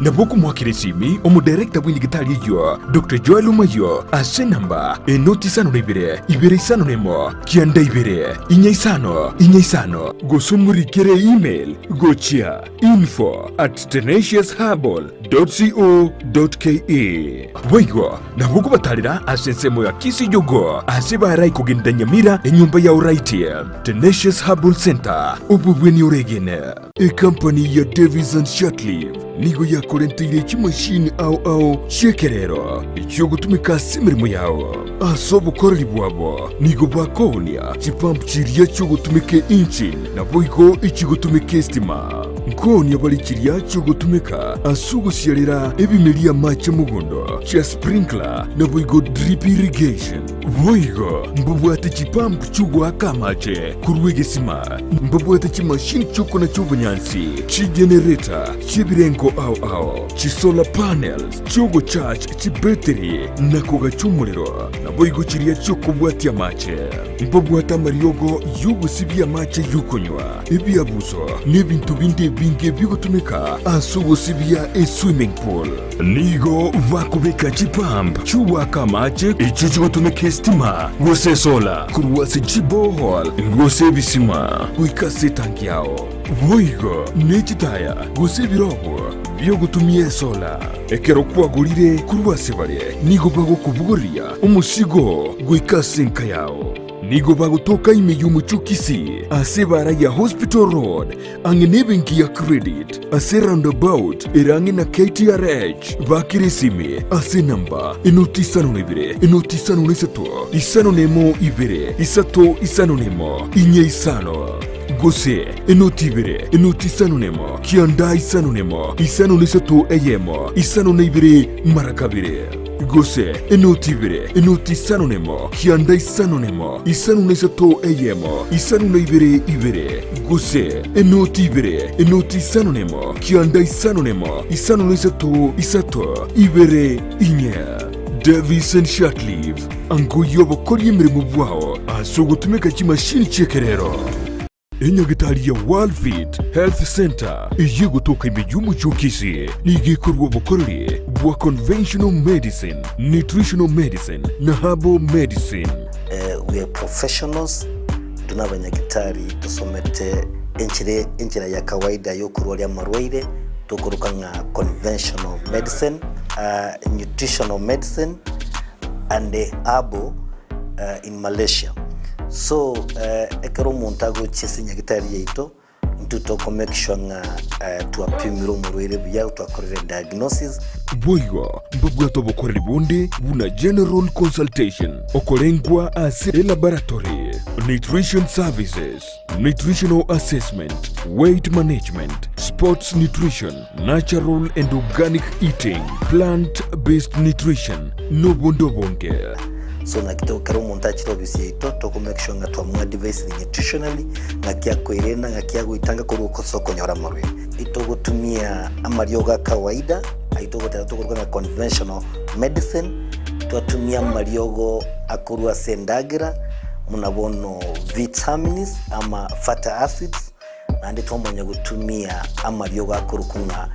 [SPEAKER 3] Nabo okomoakera esimi omodirector bw'enyagitari eyio, Doctor Joel Omayio, ase enamba enoti isano na ibere, ibere isano na emo, kianda ibere, inya isano, inya isano, gose omorikere email gochia info at tenaciousherbal dot co dot ke. Boigo nabo okobatarera ase ensemo ya Kisii-Jogoo ase barai kogenda Nyamira enyomba ya Oraiti, Tenacious Herbal Centre, obobweni oregene. Ekampani ya Davis and Shirtliff nigo yakorenteire chimashini ao ao chi'ekerero echiogotumeka ase emeremo yao. Ase obokoreri bwabo nigo bakoonia chipump chiria chiogotumeka engine naboigo echigotumeka estima. Nkoonia bare chiria chiogotumeka ase ogosiarera ebimeria amache mogondo, chia sprinkler naboigo drip irrigation. Boigo mbabwate chipump chi'ogoaka amache korwa egesima, mbabwate chimashini chi'okonacha obonyansi, chigenerator chi'ebirengo ao ao, chisolar panels chi'ogocharge chibetiri na kogacha omorero, naboigo chiria chi'okobwatia amache. Mbabwate amariogo y'ogosibia amache y'okonywa, ebiabuso, na ebinto binde ebinge bigotumeka ase ogosibia eswimming pool. Nigo bakobeka chipump chi'ogoaka amache echio chigotumeka esitima gose esola korwa ase chiborehole gose ebisima goika ase etanki yao. Boigo ne chitaya gose ebirogo bi'ogotumia esola. Ekero kwagorire korwa ase bare, nigo bagokobogoria omosigo goika ase enka yao. Nigo bagotoka ime y'omochie o Kisii ase ebaara ya Hospital Road ang'e nebenki ya Credit ase roundabout ere ang'e na KTRH. Bakere esimi ase enamba enoti isano na ibere enoti isano na isato isano na emo ibere isato isano na emo inye isano gose enoti ibere enoti isano na emo kianda isano na emo isano na isato eyemo isano na ibere mara kabere. Gose enoti ibere, enoti isano nemo, kianda isano nemo, isano na isato eyemo, isano na ibere ibere. Gose enoti ibere, enoti isano nemo, kianda isano nemo, isano na isato isato, ibere inye. Davison Shirtliff, ango y'obokoria emeremo bwao ase ogotumeka chimashini chi'ekerero. Enyagitari ya Worldfit Health Centre eyio egotoka ime y'omochie o Kisii nigo ekorua obokoreri bwa conventional medicine, nutritional medicine na herbal medicine.
[SPEAKER 16] We are professionals, intwe nabanyagitari tosomete enchera enchera ya kawaida yokorwaria amarwaire tokoroka ng'a conventional medicine, nutritional medicine and herbal in Malaysia. So ekero omonto agochia ase nyagitari yaito, intwe toko make sure ng'a twapimire omorwaire buya, twakorire diagnosis.
[SPEAKER 3] Boigo mbabwate obokoreri bonde buna general consultation, okorengwa ase elaboratory, nutrition services, nutritional assessment, weight management, sports nutrition, natural and organic eating, plant based nutrition, nobonde obonge.
[SPEAKER 16] So naki to ekero omonto achire ofisi yaito toko make sure ng'a twamoadvisire nutritionally, ng'aki akoerenda, ng'aki agoetanga korwa ase okonyora amarwaire. Itogotumia amariogo a kawaida. Ayio togoteba tokoruga ng'a conventional medicine, twatumia amariogo akorwa ase endagera buna bono vitamins ama fatty acids, naende twamanya gotumia amariogo akorokwa ng'a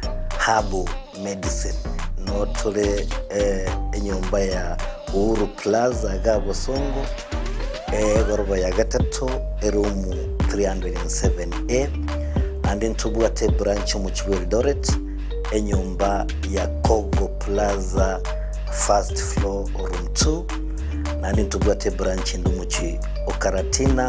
[SPEAKER 16] herbal medicine. No tore enyomba ya Uhuru Plaza iga Bosongo, egoroba ya gatato, eroom 307A, naende ntobwate ebranch omochie bwa Eldoret, enyomba ya Kogo Plaza first floor room 2, naende ntobwate ebranch ende omochie o Karatina.